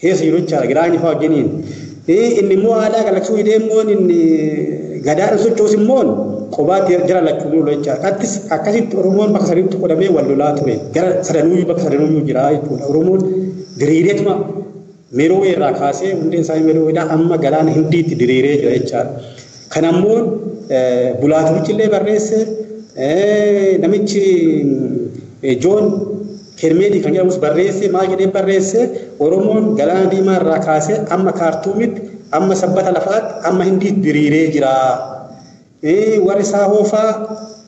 keessa jiru jechaadha Giraanyi fa'aa wajjiniin. Inni immoo aadaa kalaqsuu hidhee immoo inni gadaadhaan sochoos immoo qobaatti jara lachuu lola jechaadha. Akkasitti Oromoon bakka sadiitti qodamee wal lolaa ture. Gara sadanuuyyuu bakka sadanuuyyuu jira jechuudha. Oromoon diriireetuma Meroo irraa kaasee hundeen isaa Merooidhaa amma galaana Hindiitti diriiree jira jechaadha. Kana immoo Bulaatovichi illee barreesse namichi Joon Kermeedii kan jedhamus barreesse maal jedhee barreesse Oromoon galaana diimaa irraa kaasee amma Kaartuumitti amma sabbata lafaatti amma Hindiitti diriiree jira. Warri Saahoo fa'aa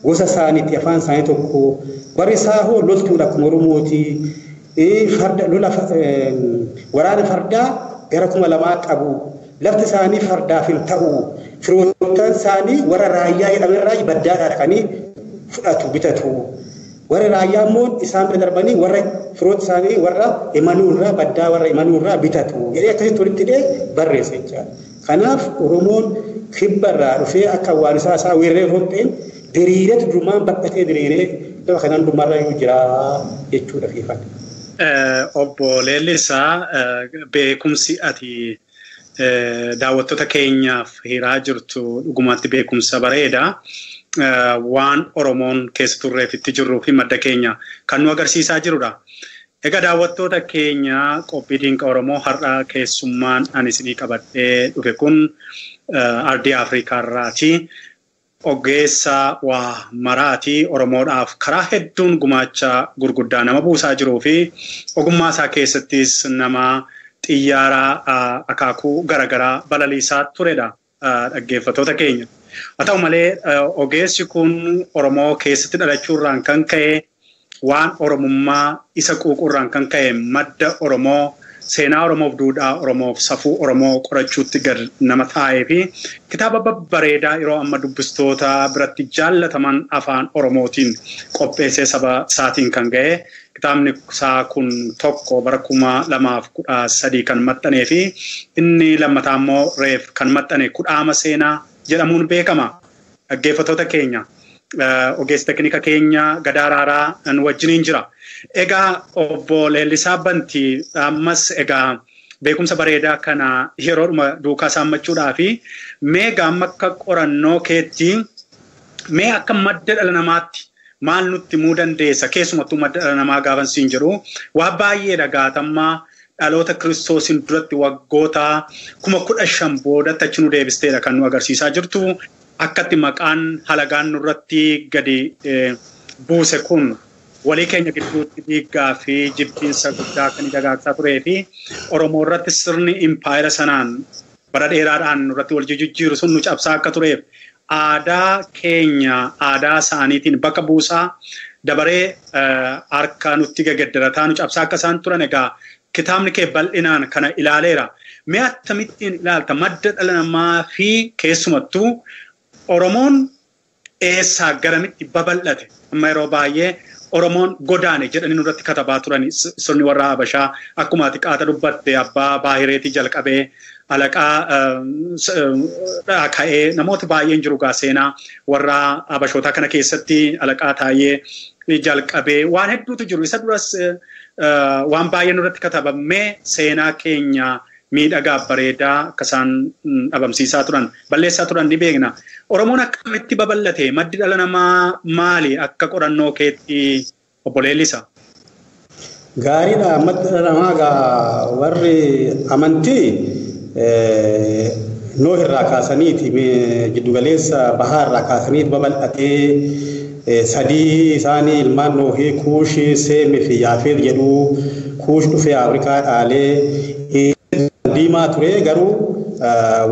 gosa isaaniiti afaan isaanii tokko. Warri Saahoo loltuudha akkuma Oromooti. Farda lola waraana fardaa gara 2000 qabu. Lafti isaanii fardaaf hin ta'u. Firoottan isaanii warra raayyaa jedhamerraa baddaadhaa dhaqanii fudhatu bitatu. Warra raayyaa immoo isaan bira darbanii warra firoota isaanii warra imaluurraa baddaa warra imaluurraa bitatu. Jedhee akkasitti walitti hidhee barreesse jechaadha. Kanaaf Oromoon kibbarraa dhufee akka waan isaa isaa weeraree osoo hin ta'in diriireetu durumaan baqqatee diriiree lafa kanaan dhumarra yoo jira jechuudha fiifan. Obbo Leellisaa beekumsi ati daawwattoota keenyaaf hiraa jirtu dhugumatti beekumsa bareeda. Waan Oromoon keessa turreef itti jirruu fi madda keenya kan nu agarsiisaa jirudha. Egaa daawwattoota keenya qophii Dinqa Oromoo har'a keessummaan ani isinii qabadhee dhufe kun ardii Afrikaa irraati. Ogeessa waa maraati Oromoodhaaf karaa hedduun gumaacha gurguddaa nama buusaa jiruu fi ogummaa isaa keessattis nama xiyyaara akaakuu garaagaraa balaliisaa turedha dhaggeeffattoota keenya. Haa ta'u malee ogeessi kun Oromoo keessatti dhalachuurraan kan ka'e waan Oromummaa isa quuqurraan kan ka'e madda Oromoo seenaa Oromoof duudhaa Oromoof safuu Oromoo qorachuutti gad nama taa'ee fi kitaaba babbareedaa yeroo amma dubbistoota biratti jaallataman afaan Oromootiin qopheessee saba isaatiin kan ga'e kitaabni isaa kun tokko bara 2013 kan maxxanee fi inni lammataa immoo reef kan maxxane kudhaama seenaa jedhamuun beekama. Dhaggeeffattoota keenya ogeessa teeknika keenya Gadaa Araaraa nu wajjiniin jira. Egaa obbo Leellisaa Bantii ammas egaa beekumsa bareedaa kana yeroodhuma duukaa saammachuudhaa fi mee gaama akka qorannoo keetti mee akka madda dhala namaatti maal nutti himuu dandeessa? Keessumattuu madda dhala namaa gaafa siin jedhu waa baay'eedha gaatammaa dhaloota Kiristoosiin duratti waggoota 15,000 boodatti achi nu deebisteedha kan nu agarsiisaa jirtu. Akkatti maqaan halagaan nurratti gadi buuse kun walii keenya gidduutti dhiiggaa fi jibbiinsa guddaa kan dagaagsaa turee fi Oromoo irratti sirni impaayera sanaan bara dheeraadhaan nurratti wal jijjiiru sun nu cabsaa akka tureef aadaa keenya aadaa isaaniitiin bakka buusaa dabaree harka nutti gegeddarataa nu cabsaa akka isaan turan egaa kitaabni kee bal'inaan kana ilaaleera. Mee akkamittiin ilaalta madda dhala namaa fi keessumattuu Oromoon eessaa garamitti babal'ate? Amma yeroo baay'ee Oromoon godaane jedhanii nurratti katabaa turan sirni warra Habashaa akkuma ati qaata dubbatte abbaa Baahireetii jalqabee alaqaa ka'ee namoota baay'een jiru gaa seenaa warra Habashootaa kana keessatti alaqaa taa'ee jalqabee waan hedduutu jiru. Isa duras waan baay'een nurratti katabamee seenaa keenya miidhagaa bareedaa akka isaan dhabamsiisaa turan balleessaa turan ni beekna. Oromoon akkamitti babal'ate? Maddi dhala namaa maali akka qorannoo keetti obbo Leellisaa? Gaariidha. Maddi dhala namaa gaa warri amantii Nooh irraa kaasaniiti giddugaleessa bahaa irraa kaasaniiti babal'atee sadii isaanii ilmaan Noohii Kuushii, Seemii fi Yaafeet jedhu. Kuush dhufee Afrikaa dhaalee diimaa ture garuu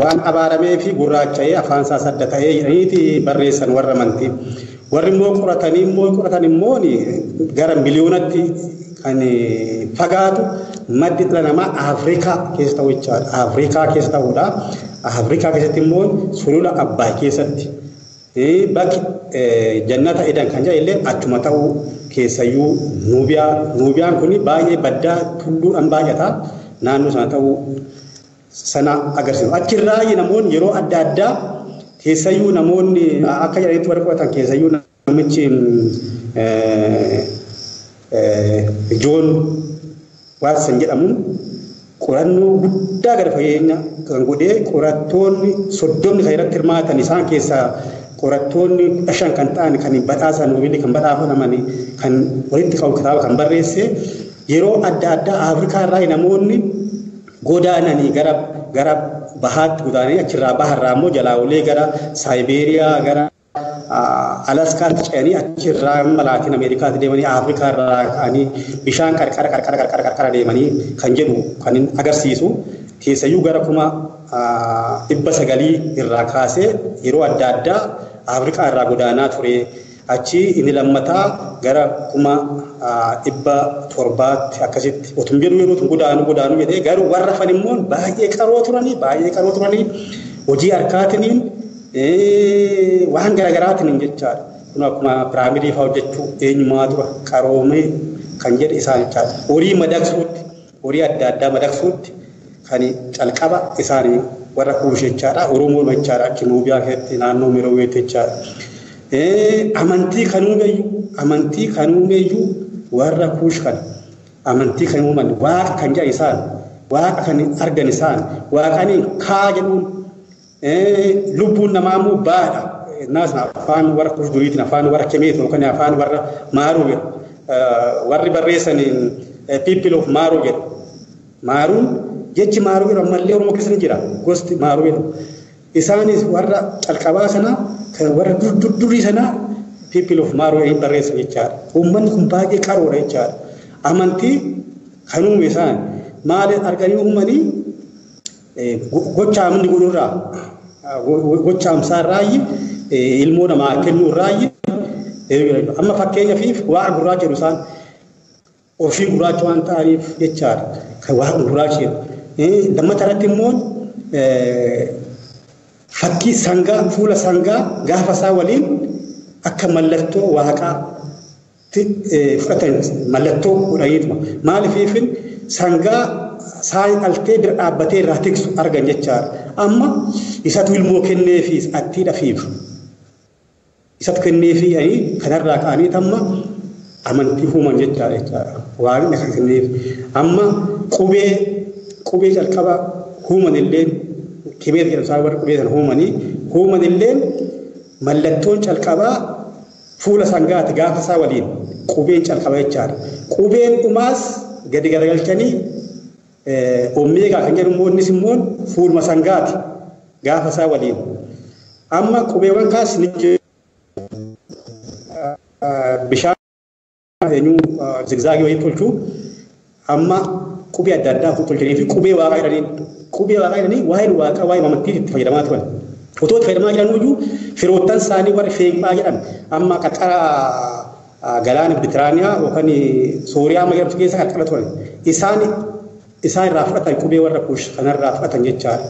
waan abaaramee fi gurraacha'ee afaan isaa sadda ta'ee jedhaniiti barreessan warra amantii. Warri immoo qoratan immoo gara miliyoonatti kan fagaatu maddi dhala namaa Afrikaa keessa ta'uu jechaadha. Afrikaa keessa ta'uudha. Afrikaa keessatti immoo sulula Abbaay keessatti bakki jannata Edan kan jedhan illee achuma ta'uu keessayyuu Nuubiyaa. Nuubiyaan kun baay'ee baddaa tulluudhaan baay'ata. Naannoo sana ta'uu sana agarsiisu. Achirraa namoonni yeroo adda addaa keessayyuu namoonni akka jedhanitti warra qoratan keessayyuu namichi Joon Waatsan jedhamuun qorannoo guddaa gara fageenya kan godhee qorattoonni 30 kan irratti hirmaatan isaan keessaa qorattoonni 15 kan ta'an kan badhaasa Noobeelii kan badhaafaman kan walitti qabu kitaaba kan barreesse yeroo adda addaa Afrikaa irraa namoonni godaananii gara bahaatti godaananii achirraa baharraa immoo jalaa olee gara Saayibeeriyaa gara Alaskaatti ce'anii achirraa amma Laatiin Ameerikaatti deemanii Afrikaa irraa ka'anii bishaan qarqara qarqara qarqara qarqara deemanii kan jedhu kan inni agarsiisu keessayyuu gara 900,000 irraa kaasee yeroo adda addaa Afrikaa irraa godaanaa ture. Achi inni lammataa gara 700,000 akkasitti otuma jedhu yeroo godaanuu jedhee garuu warra hafan immoo baay'ee qaroo turanii hojii harkaatiniin waan garaagaraatiin jechaadha. Kun akkuma piraamidii fa'aa hojjechuu eenyumaa dura qaroomee kan jedhe isaan jechaadha. Horii madaqsuutti horii adda addaa madaqsuutti kan calqaba isaanii warra Kuush jechaadha. Oromoo jechaadha. Achi Nuubiyaa keessatti naannoo Merooweetti jechaadha. Amantii kan uumeyyuu warra Kuush kana amantii kan uuman waaqa kan jedhan isaan waaqa kan argan isaan waaqanii kaa jedhuun lubbuun namaa immoo baadha. Naas afaan warra Kuush duriitiin afaan warra Kemeet yookaan afaan warra Maaruu jedhu warri barreessan people of Maaruu jedhu. Maaruun jechi Maaruu jedhu ammallee Oromoo keessa ni jira gosti Maaruu jedhu. Isaanis warra calqabaa sana warra durii sana people of Maaruu jedhanii barreessan jechaadha. Uummanni kun baay'ee qaroodha jechaadha. Amantii kan uume isaan maal arganii uumanii gocha amni godhurraa gocha amsaarraayi ilmoo namaa kennuurraayi amma fakkeenyaaf waaqa gurraacha jedhu isaan ofii gurraacha waan ta'aniif jechaadha. Kan waaqa gurraacha jedhu. Lammata irratti immoo fakkii sangaa fuula sangaa gaafa isaa waliin akka mallattoo waaqaatti fudhatan mallattoo godhaniituma. Maaliifin sangaa saani dhaltee bira dhaabbatee irraa tiksu argan jechaadha. Amma Isatu ilmoo kenneefi attii dhafiif. Isatu kenneefi kanarraa ka'anii tamma amantii uuman jechaadha. Waaqni akka kenneef. Amma qubee jalqaba uuman illeen kibee jedhamu isaan warra qubee sana uuman illeen mallattoon calqabaa fuula sangaati gaafa isaa waliin qubeen calqaba jechaadha. Qubeen dhumaas gadi garagalchanii omeegaa kan jedhu immoo innis immoo fuuluma sangaati gaafa isaa waliin. Amma qubeewwan kaas ni jiru. Bishaan eenyu zigzaagii wayii tolchuu amma qubee adda addaa tolchanii fi qubee waaqaa jedhaniin qubee waaqaa jedhanii waa'een waaqaa waa'ee amantii itti fayyadamaa turan. Otoo itti fayyadamaa jiran iyyuu firoottan isaanii warri feeqaa jedhan amma qarqara galaana Meditiraaniyaa yookaan Sooriyaa amma jedhamtu keessa qarqara turan. Isaan irraa fudhatan qubee warra Kuush kanarraa fudhatan jechaadha.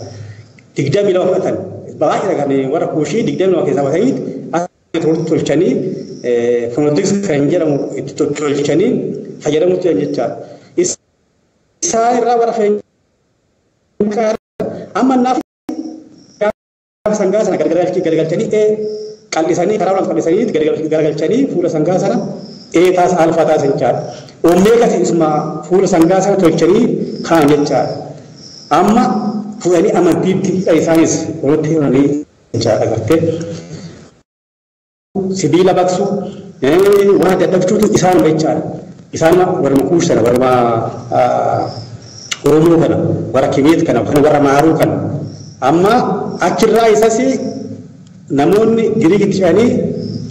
22 fudhatan. Baay'ee kan warra Kuushii 22 keessaa baatanii tolchanii fonotiks kan jedhamu itti tolchanii fayyadamuutti jiran jechaadha. Isaan irraa warra feeqaa amma naaf sangaa sana garagalchanii qal'isanii karaa lama qal'isanii garagalchanii fuula sangaa sana taas alfaa taasisan jechaadha. Omeegas isuma fuula sangaa sana tolchanii kaan jechaadha. Amma fuudhanii amantiitti isaanis walitti hidhanii jechaadha gartee. Sibiila baqsu waan adda addaa fichuutu isaanuma jechaadha. Isaanuma warra Kuush sana warra Oromoo kana warra Kimeet kana warra Maaruu kana. Amma achirraa isas namoonni Giriikitti ce'anii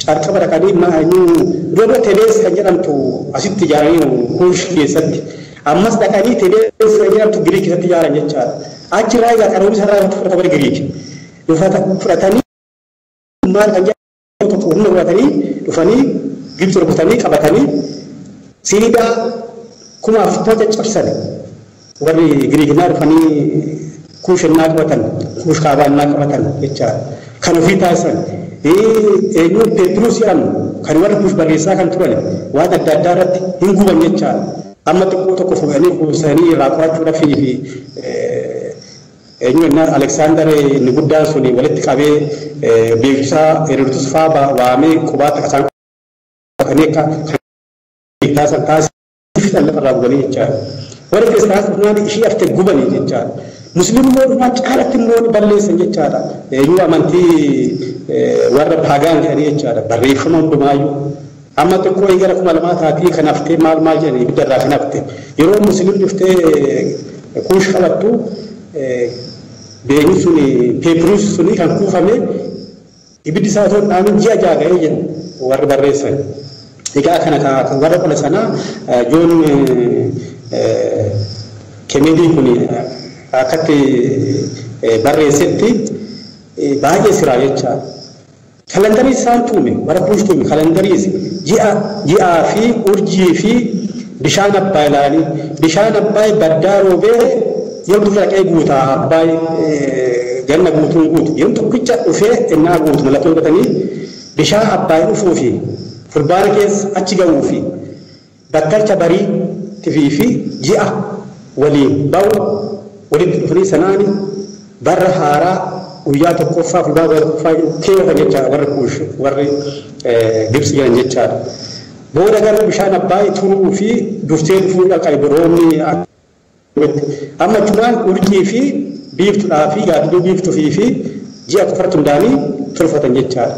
calqaba dhaqanii dura Telees kan jedhamtu asitti ijaaranii Kuush keessatti. Ammas dhaqanii Telees kan jedhamtu Giriik keessatti ijaaran jechaadha. Achirraa egaa qaroomni sarara fudhata warri Giriik. Fudhatanii maal kan jedhamu tokko humna godhatanii dhufanii Gibxi rukutanii qabatanii siidaa 40,000 caccabsan warri Giriikinaa dhufanii Kuush innaa qabatan, Kuush kaabaa innaa qabatan jechaadha. Kan ofii taasisan eenyuun Peetiroos jedhamu kan warri Kuush barreessaa kan turan waan adda addaa irratti hin guban jechaadha. Amma xiqqoo tokko fuudhanii kuusanii irraa qorachuudhaaf fi eenyuun innaa Aleksaandar inni guddaan suni walitti qabee beekumsa Herodotus fa'aa waamee qubaatti akka isaan qoratanii akka kan taasisan taasisuuf lafarraa gubanii jechaadha. Warri kiristaanaa dhufnaan ishii haftee gubanii jechaadha. Musliimonni dhufnaan caalatti immoo balleessan jechaadha. Eenyu amantii warra paagaan jedhanii jechaadha. Barreeffama hundumaayyuu. Amma xiqqoo gara 2000 taatii kan haftee maal maal jedhanii ibidda irraa kan hafte. Yeroo musliimni dhuftee Kuush qabattu beenyi suni peepiruus suni kan kuufame ibiddi isaa osoo hin dhaamin ji'a 6 ga'ee jedhu warri barreessan. Egaa kana kan warra qola sanaa Joon Kennedy kun akkatti barreessetti baay'ee siraa jechaadha. Kalandarii isaan tuume warra Kuush tuume kalandariis ji'aa fi urjii fi bishaan Abbaay ilaalanii bishaan Abbaay baddaa roobee yeroo dhufu dhaqee guutaa Abbaay ganna guutuun guutu yeroo tokkicha dhufee innaa guutu mallattoo godhatanii bishaan Abbaay dhufuu fi fulbaana keessa achi ga'uu fi bakkalcha barii tifii fi ji'a waliin ba'u walitti dhufanii sanaani barra haaraa guyyaa tokkoffaa fulbaana tokkoffaa keewwatan jechaadha warri Kuush warri Gibxi jiran jechaadha. Booda garuu bishaan Abbaay turuu fi dursee dhufuu dhaqan roobni amma achumaan urjii fi biiftuudhaa fi gaaddiduu biiftuu fi ji'a qofarratti hundaanii tolfatan jechaadha.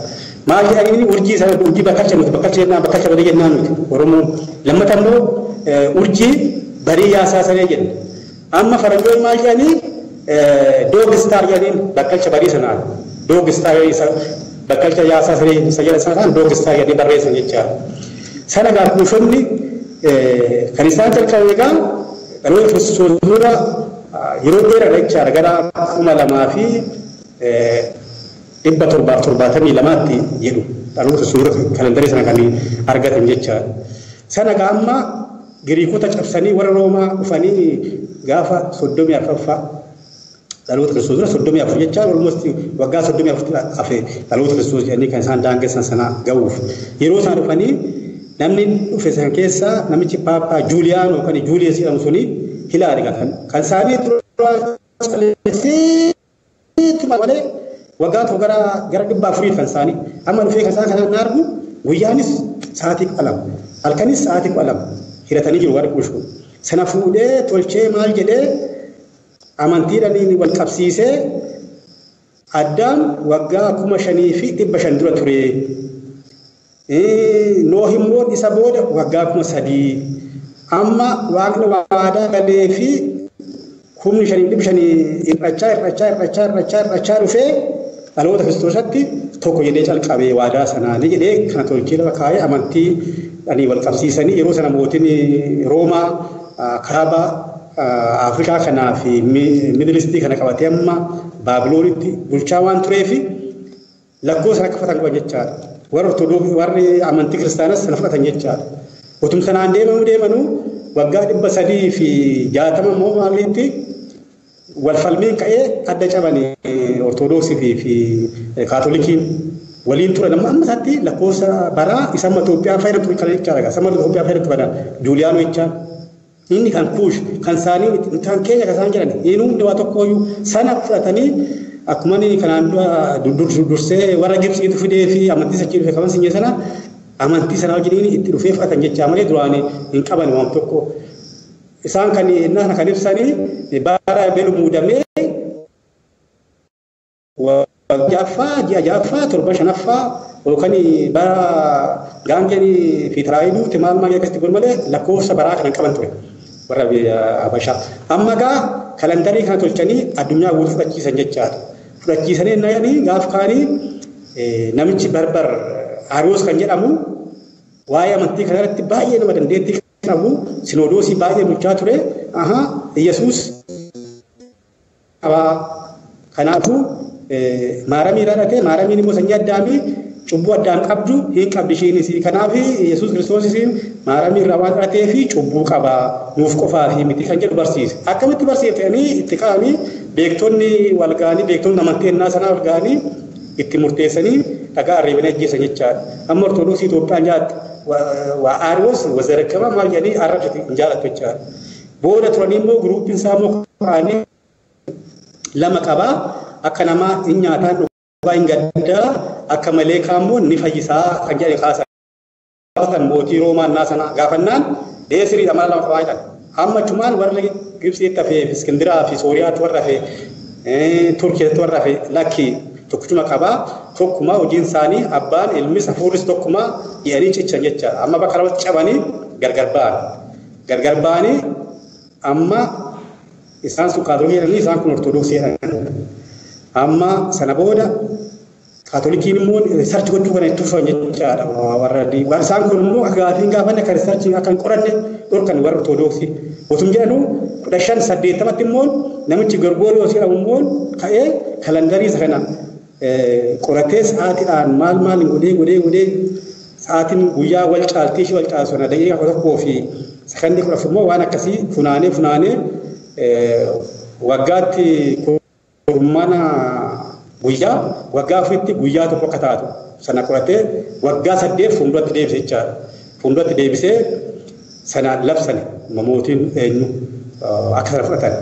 Maal jedhanii urjii sana urjii bakkalcha nuti bakkalcha jennaan bakkalcha barii jennaan nuti Oromoon. Lammata immoo urjii barii yaasaa saree jenna. Amma faranjoonni maal jedhanii doog istaar jedhaniin bakkalcha barii sanaan doog istaar bakkalcha yaasaa saree isa jedhan sanaan doog istaar jedhanii barreessan jechaadha. Sana egaa Kuushonni kan isaan jalqabe egaa dhaloota Kiristoos dura yeroo dheeraadha jechaadha gara 2772 jedhu dhaloota suura kalandarii sana kan argatan jechaadha. Sana egaa amma Giriikota cabsanii warra Roomaa dhufanii gaafa 34ffaa dhaloota Kiristoos dura 34 jechaan almost waggaa 34 hafe dhaloota Kiristoos jedhanii kan isaan daangessan sana ga'uuf. Yeroo isaan dhufanii namni dhufe san keessaa namichi Paappaa Juuliyaanoo kan Juuliyees jedhamu suni hilaadha kan isaanii malee waggaa tokko gara 400 kan isaanii amma dhufee kan isaan kan argu guyyaanis sa'aatii 12 halkanis sa'aatii 12 hiratanii jiru warri Kuush kun. Sana fuudhee tolchee maal jedhee amantiidhaan wal qabsiisee Addaam waggaa 5500 dura ture. Nooh immoo isa booda waggaa 3000. Amma waaqni waadaa galee fi 5500 hir'achaa dhufee dhaloota Kiristoosatti tokko jedhee calqabee waadaa sanaanii jedhee kana tolchee lafa kaayee amantii wal qabsiisanii yeroo sana mootiin Roomaa kaaba Afrikaa kanaa fi Midilistii kana qabatee amma Baabiloonitti bulchaa waan tureef lakkoofsa akka fudhatan qaban jechaadha. Warri Ortodoksii warri amantii kiristaanas sana fudhatan jechaadha. Utum sanaan deemanuu waggaa 360 immoo maaliitti wal falmiin ka'ee adda cabanii Ortodoksii fi Kaatolikiin waliin turan amma isaatti lakkoofsa baraa isa amma Itoophiyaan fayyadamtu kana jechaadha. Isa amma Itoophiyaan fayyadamtu kana Juuliyaanoo jechaa. Inni kan Kuush kan isaanii kan keenya kan isaan jedhan inni hundi waa tokkooyyuu sana fudhatanii akkuma inni kanaan dursee warra Gibsiitu fidee fi amantii sachii dhufe kaban sinyee sana amantii sana wajjin itti dhufee fudhatan jechaa malee duraan hin qaban waan tokko. Isaan kan innaa kan ibsanii bara belu muudamee waggaa ji'a ja'affaa torba shanaffaa yookaan bara gaangeen fi tiraayiduu maal maal akkasitti godhu malee lakkoofsa baraa kan qaban ture. Warra Habashaa. Amma gaa kalandarii kana tolchanii addunyaa guutuu fudhachiisan jechaadha. Fudhachiisanii nayanii gaaf kaanii namichi Barbar Ariyoos kan jedhamu waa'ee amantii kanarratti baay'ee nama dandeettii qabu sinodoosii baay'ee bulchaa ture. Aha Yesuus qabaa. Kanaafuu maaramii irraa maaramiin immoo sanyii addaamii cubbuu addaan qabdu hin qabdi ishiinis. Kanaaf Yesuus Kiristoosis maaramii irraa waan dhalatee fi cubbuu qaba nuuf qofaa fi miti kan jedhu barsiise. Akkamitti barsiiftanii itti ka'anii beektonni wal ga'anii beektonni amantii ennaa sanaa wal ga'anii itti murteessanii dhagaa arreebanii ajjeesan jechaadha. Amma Ortodoksii Itoophiyaan jaalatti waa Aariyoos wazarakkama maal jedhanii arrabsati hin jaalattu jechaadha. Booda turanii immoo guruupiin isaa immoo ka'anii lama qabaa akka namaa hin nyaataan dhugaa hin gaddaa akka malee kaammoo ni fayyisaa kan jedhe kaasan. Mootii Roomaa innaa sana gaafannaan deesiriidha mala lama qabaa jedhan. Amma achumaan warri Gibsiitti hafee Iskindiraa fi Sooriyaatti warra hafee Turkiitti warra hafee lakki tokkichuma qabaa tokkuma hojiin isaanii abbaan ilmis hafuurris tokkuma jedhanii cichan jechaadha. Amma bakka lamatti cabanii gargar ba'an. Gargar ba'anii amma isaan sun Kaatolikii jedhanii isaan kun Ortodoksii jedhan. Amma sana booda Kaatolikiin immoo riisarchi gochuu kana itti fufan jechaadha. Warra isaan kun immoo akka gaafiin gaafanne akka riisarchii akka hin qoranne dhorkan warra Ortodoksii. Otuma jedhanuu 1580 immoo namichi Gorgoriyoos jedhamu immoo ka'ee kalandarii isa kana qoratee sa'aatiidhaan maal maal godhee godhee godhee sa'aatiin guyyaa wal caaltii ishee wal caalsu sana daqiiqaa 11 fi sakandii 14 immoo waan akkasii funaanee funaanee waggaatti kurmaana guyyaa waggaa afuritti guyyaa tokko akka taatu sana qoratee waggaa 8 fuulduratti deebisee jechaadha. Fuulduratti deebisee sana labsani mootiin eenyu akka sana fudhatan.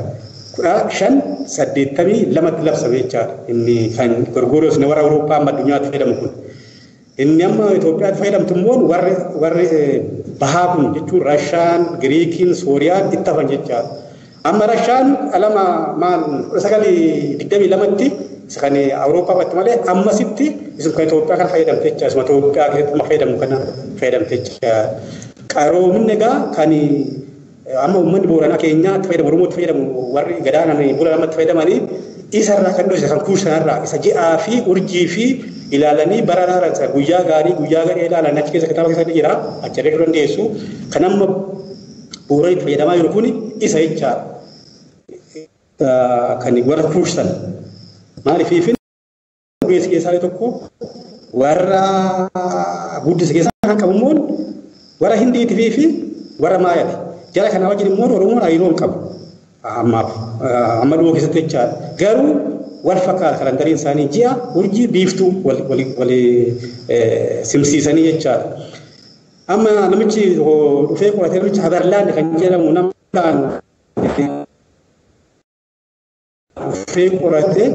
1582 labsame jechaadha. Inni kan Gorgoriyoos warra Awurooppaa amma addunyaatti fayyadamu kun. Inni amma Itoophiyaatti fayyadamtu immoo warri bahaa kun jechuun Rashaan, Giriikiin, Sooriyaan itti hafan jechaadha. Amma Rashaan alama maal 1922tti isa kan Awurooppaa fudhatte malee ammasitti isuma kan Itoophiyaa kana fayyadamte jechaadha. Isuma Itoophiyaa keessatti amma fayyadamu kana fayyadamte jechaadha. Qaroominni egaa kan amma uummanni Booranaa keenyaatti fayyadamu, Oromootti fayyadamu, warri gadaanaan bula lamatti fayyadamanii isarraa kan dhufe kan Kuush sanarraa isa ji'aa fi urjii fi ilaalanii bara ilaalan isa guyyaa gaarii guyyaa gadhee ilaalan achi keessa kitaaba keessa jira achi argachuu dandeessu. Kan amma Booranaa itti fayyadamaa jiru kun isa jechaadha. Kan warra Kuush sana. Maaliif dureessa keessaa tokko warra guddisa keessaa kan qabu immoo warra Hindiitii fi warra Maayaati. Jara kana wajjin immoo Oromoon hariiroo hin qabu. Ammaaf amma dhiyoo keessatti jechaadha. Garuu wal fakkaata kalandariin isaanii ji'a urjii biiftuu wal simsiisanii jechaadha. Amma namichi dhufee qoratee namichi Haberlaand kan jedhamu nama dhufee qoratee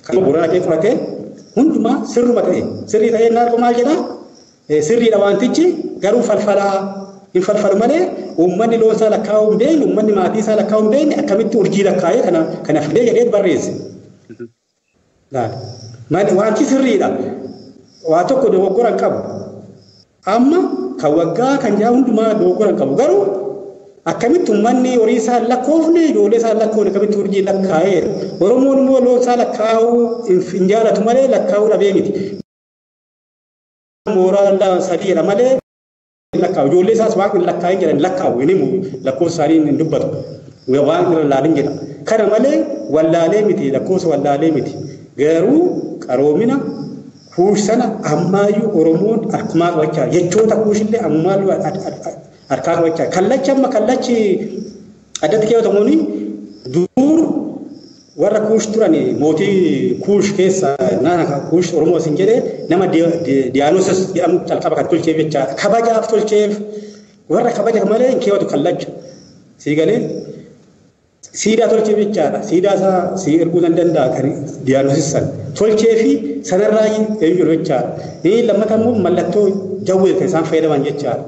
Kan Booranaa kee qoratee hundumaa sirruma ta'e sirrii ta'ee naannoo maal jedhaa sirriidha wantichi garuu falfalaa hin falfalu malee uummanni loon isaa lakkaa'uu hin beekne uummanni maatii isaa lakkaa'uu hin beekne akkamitti urjii lakkaa'ee kana fidee jedhee barreesse. Wanti sirriidha. Waa tokko dogoggora hin qabu. Amma kan waggaa kan jaa hundumaa dogoggora hin qabu garuu akkamitti uummanni horii isaa lakkoofne ijoollee isaa lakkoofne akkamitti urjii lakkaa'ee Oromoon immoo loon isaa lakkaa'uu hin jaalatu malee lakkaa'uu dhabee miti. Mooraa sadiidha malee lakkaa'u ijoollee isaas waaqni lakkaa'ee jedhan lakkaa'u inni lakkoofsa isaanii hin dubbatu waan irra laalin jedha. Kana malee wallaalee miti lakkoofsa wallaalee miti garuu qaroomina kuush sana ammaayyuu Oromoon harkumaa qabachaa jechoota kuushillee ammaayyuu harkaa qabachaa kallachi amma kallachi addatti keewwatamuun dur warra kuush turan mootii kuush keessa naana kuush Oromoo isin jedhee nama Diyaanosos jedhamu calqaba kan tolcheef jechaadha. Kabajaaf tolcheef warra kabaja malee hin keewwatu kallacha. Sii galee siidaa tolcheef jechaadha. Siidaa isaa sii erguu nan danda'a kan Diyaanosis san tolchee fi sanarraa eenyu jechaadha. Inni lammata immoo mallattoo jawwee kan isaan fayyadaman jechaadha.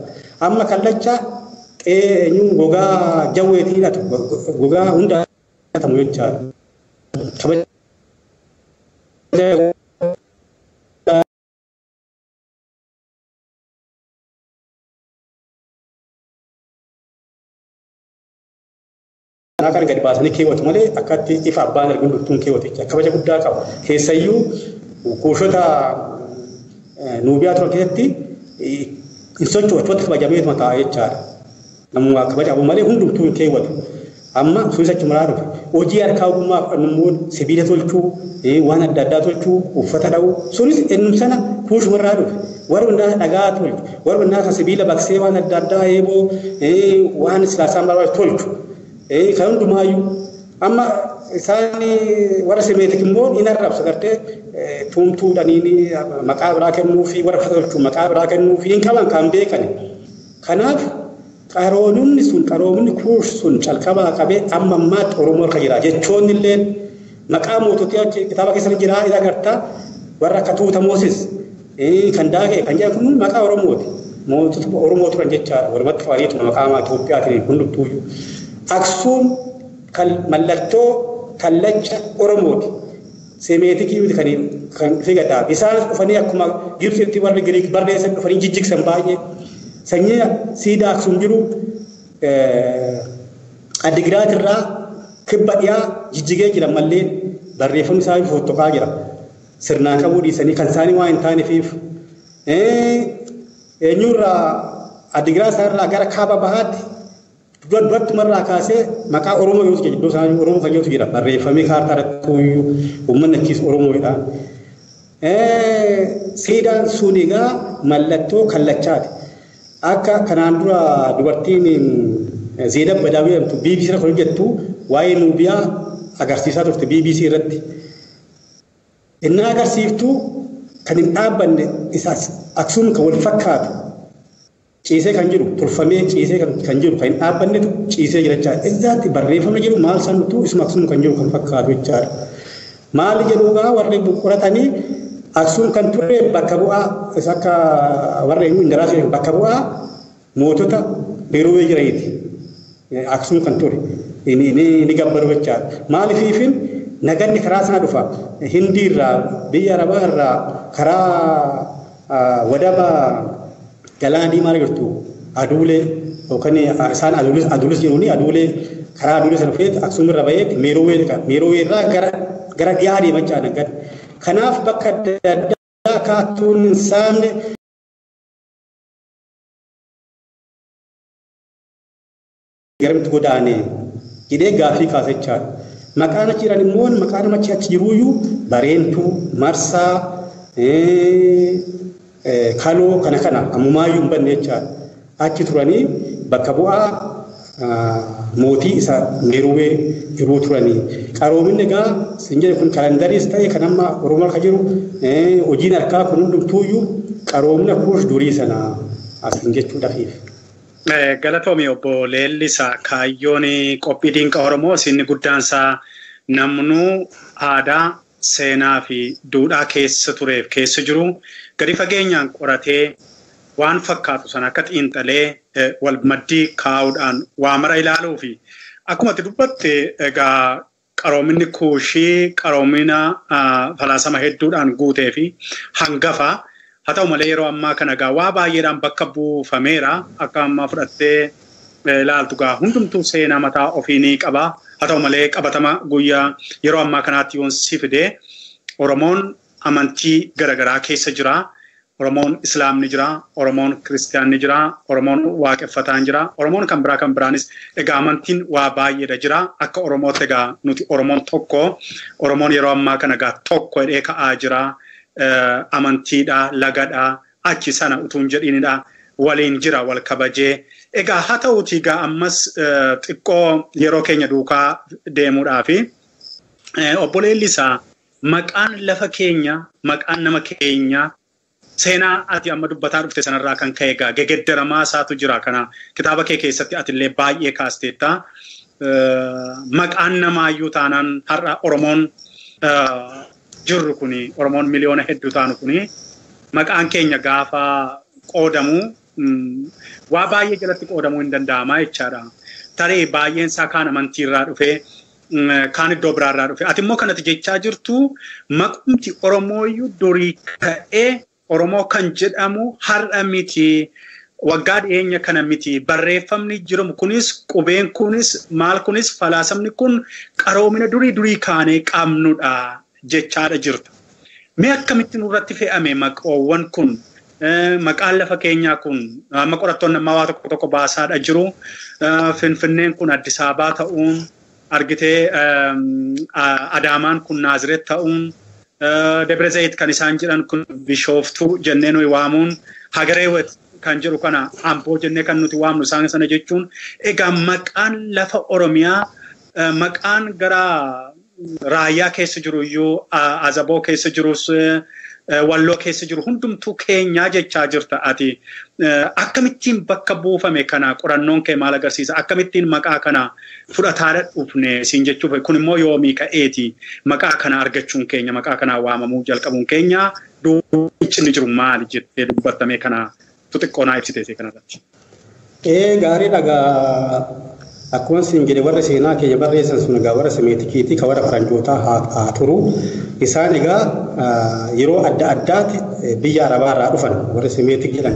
Amma kallacha eenyu gogaa jawweetii hidhatu gogaa hunda hidhatamu jechaadha. Kan gadi baasanii keewwatu malee akkatti ifa abbaan arginu dubtuun keewwatu jecha kabaja guddaa qaba. Keessayyuu kuushota Nuubiyaa turan keessatti hin socho'u achumatti kabajameetuma taa'a jechaadha. Namuma kabaja qabu malee hundumtuu hin keewwatu. Amma sunis achumarraa dhufe. Hojii harkaa ogummaa fudhannu sibiila tolchuu, waan adda addaa tolchuu, uffata dha'uu sunis ennum sana kuushumarraa dhufe. Warri innaa dhagaa tolchu, warri innaa sibiila baqsee waan adda addaa eeboo waan silaasaan barbaachisu tolchu. Kan hundumaayyuu amma isaan warra Semeetik immoo ni arrabsa gartee tuumtuudhanii maqaa biraa kennuu fi warra uffata tolchu maqaa biraa kennuu fi hin qaban kan beekan. Kanaaf qaroomni sun qaroomni kuush sun calqabaa qabee amma ammaatti Oromoo harka jira. Jechoonni illee maqaa moototaa kitaaba keessa jira isa agartaa warra akka Tuutamoosis kan Daakee kan jedhan kun maqaa Oromooti. Mootota Oromoo turan jechaadha. Walumatti qabaniituma maqaa Itoophiyaatiin hundumtuuyyuu. Aksuum mallattoo kallacha Oromooti. Semeetikii miti kan figataa. Isaan dhufanii akkuma Gibxitti warri Giriik barreessan dhufanii jijjigsan baay'ee. Sanyii siidaa Aksuum jiru Adigiraat irraa kibba dhiyaa jijjigee jira mallee barreeffamni isaa fottoqaa jira. Sirnaan qabuu dhiisanii kan isaanii waan hin taaneef eenyurraa Adigiraat isaarraa gara kaaba bahaatti durattumarraa kaasee maqaa Oromoo yoo jira iddoo isaanii Oromoo kan jedhutu jira barreeffamee kaartaa irratti iyyuu uummanni achiis Oromoodha. Siidaan sun egaa mallattoo kallachaati. Akka kanaan dura dubartiin Zeedab Badaawii jedhamtu BBC irra kan hojjettu waa'ee Nuubiyaa agarsiisaa turte BBC irratti. Inni agarsiiftu kan hin dhaabbanne isaas Aksuum kan wal fakkaatu ciisee kan jiru tolfamee ciisee kan jiru kan hin dhaabbannetu ciisee jira jechaadha. Exact barreeffamni jiru maal santu isuma Aksuum kan jiru kan fakkaatu jechaadha. Maali jedhuugaa warri qoratanii Aksuum kan ture bakka bu'aa isa akka warra eenyu Indaraas bakka bu'aa mootota Meroowee jiraniiti. Aksuum kan ture ni gabbaru jechaadha. Maaliifiifin naganni karaa sana dhufa Hindii irraa biyya Arabaa irraa karaa wadaba galaana diimaa jirtu aduulee yookaan isaan aduulis jedhuuni aduulee karaa aduulee sana dhufeet Aksuum irra baheet Meroowee irraa gara dhiyaa deema jechaadha nagadi. Kanaaf bakka adda addaa kaattuun hin saamne garamitti godaane jedhee gaaffii kaasa jechaadha. Maqaan achi jiran immoo maqaan nama achi jiruyyuu Bareentuu, Marsaa, Kaloo kana kana ammumaayyuu hin banne jechaadha. Achi turanii bakka bu'aa mootii isa Meroowee jiruu turanii. Qaroominni egaa sin jedhe kun kalandariis ta'e kan amma Oromoo harka jiru hojiin harkaa kun hundumtuuyyuu qaroomina kuush durii sana asin jechuudhaafiif. Galatoomi obbo Leellisaa kaayyoon qophii Dinqa Oromoo isin guddaan isaa namnuu aadaa seenaa fi duudhaa keessa tureef keessa jiru gadi fageenyaan qoratee waan fakkaatu sana akka xiinxalee wal maddii kaa'uudhaan waa mara ilaaluu fi akkuma ati dubbatte egaa qaroominni Kuushii qaroomina falaasama hedduudhaan guutee fi hangafa. Haa ta'u malee yeroo ammaa kana egaa waa baay'eedhaan bakka buufameera. Akka ammaa fudhattee ilaaltu egaa hundumtuu seenaa mataa ofii ni qaba. Haa ta'u malee qabatama guyyaa yeroo ammaa kanaatti yoon si fide Oromoon amantii garaagaraa keessa jira. Oromoon Islaamni jira, Oromoon Kiristiyaanni jira, Oromoon Waaqeffataan jira, Oromoon kan biraa kan biraanis egaa amantiin waa baay'eedha jira. Akka Oromootti egaa nuti Oromoon tokko, Oromoon yeroo ammaa kana egaa tokko jedhee ka'aa jira. Amantiidha, lagadha, achi sana utuu hin jedhinidha. Waliin jira, wal kabajee. Egaa haa ta'uuti egaa ammas xiqqoo yeroo keenya duukaa deemuudhaafi obboleelli isaa maqaan lafa keenya, maqaan nama keenya seenaa ati amma dubbataa dhufte sanarraa kan ka'e egaa gegeddaramaa isaatu jira. Kana kitaaba kee keessatti atillee baay'ee kaasteetta. Maqaan namaayyuu taanaan har'a Oromoon jirru kuni, Oromoon miliyoona hedduu taanu kuni maqaan keenya gaafa qoodamu waa baay'ee jalatti qoodamuu hin danda'ama jechaadha. Tarii baay'een isaa kaan amantiirraa dhufee kaan iddoo biraarraa dhufe. Ati immoo kanatti jechaa jirtu maqumti Oromooyyuu durii ka'ee Oromoo kan jedhamu har'a miti, waggaa dhiyeenya kana miti. Barreeffamni jiru kunis, qubeen kunis, maal kunis, falaasamni kun qaroomina durii durii kaanee qabnudha jechaadha jirta. Mee akkamitti nurratti fe'ame maqoowwan kun, maqaan lafa keenyaa kun amma qorattoonni ammaa waa tokko tokko baasaadha jiru. Finfinneen kun Addis Ababaa ta'uun argitee, Adaamaan kun Naazireet ta'uun, Debre Zayit kan isaan jedhan kun Bishooftuu jennee nuyi waamuun, Hagareewet kan jedhu kana Amboo jennee kan nuti waamnu isaan sana jechuun egaa maqaan lafa Oromiyaa maqaan gara raayyaa keessa jiru iyyuu Azaboo keessa jirus Walloo keessa jiru hundumtuu keenyaa jechaa jirta ati. Akkamittiin bakka buufame kana qorannoon kee maal agarsiisa? Akkamittiin maqaa kana fudhataa dhufne siin jechuuf kun immoo yoomii ka'eeti maqaa kana argachuun keenya maqaa kana waamamuu jalqabuun keenya duubichi inni jiru maali jettee dubbatame kana xixiqqoo naa ibsite kanarratti. Gaarii dhagaa akkuma siin jedhe warra seenaa keenya barreessan sun egaa warra semeetikiitii kan warra faranjootaa haa turu. Isaan egaa yeroo adda addaatti biyya Arabaa irraa dhufan warra semeetik jedhan.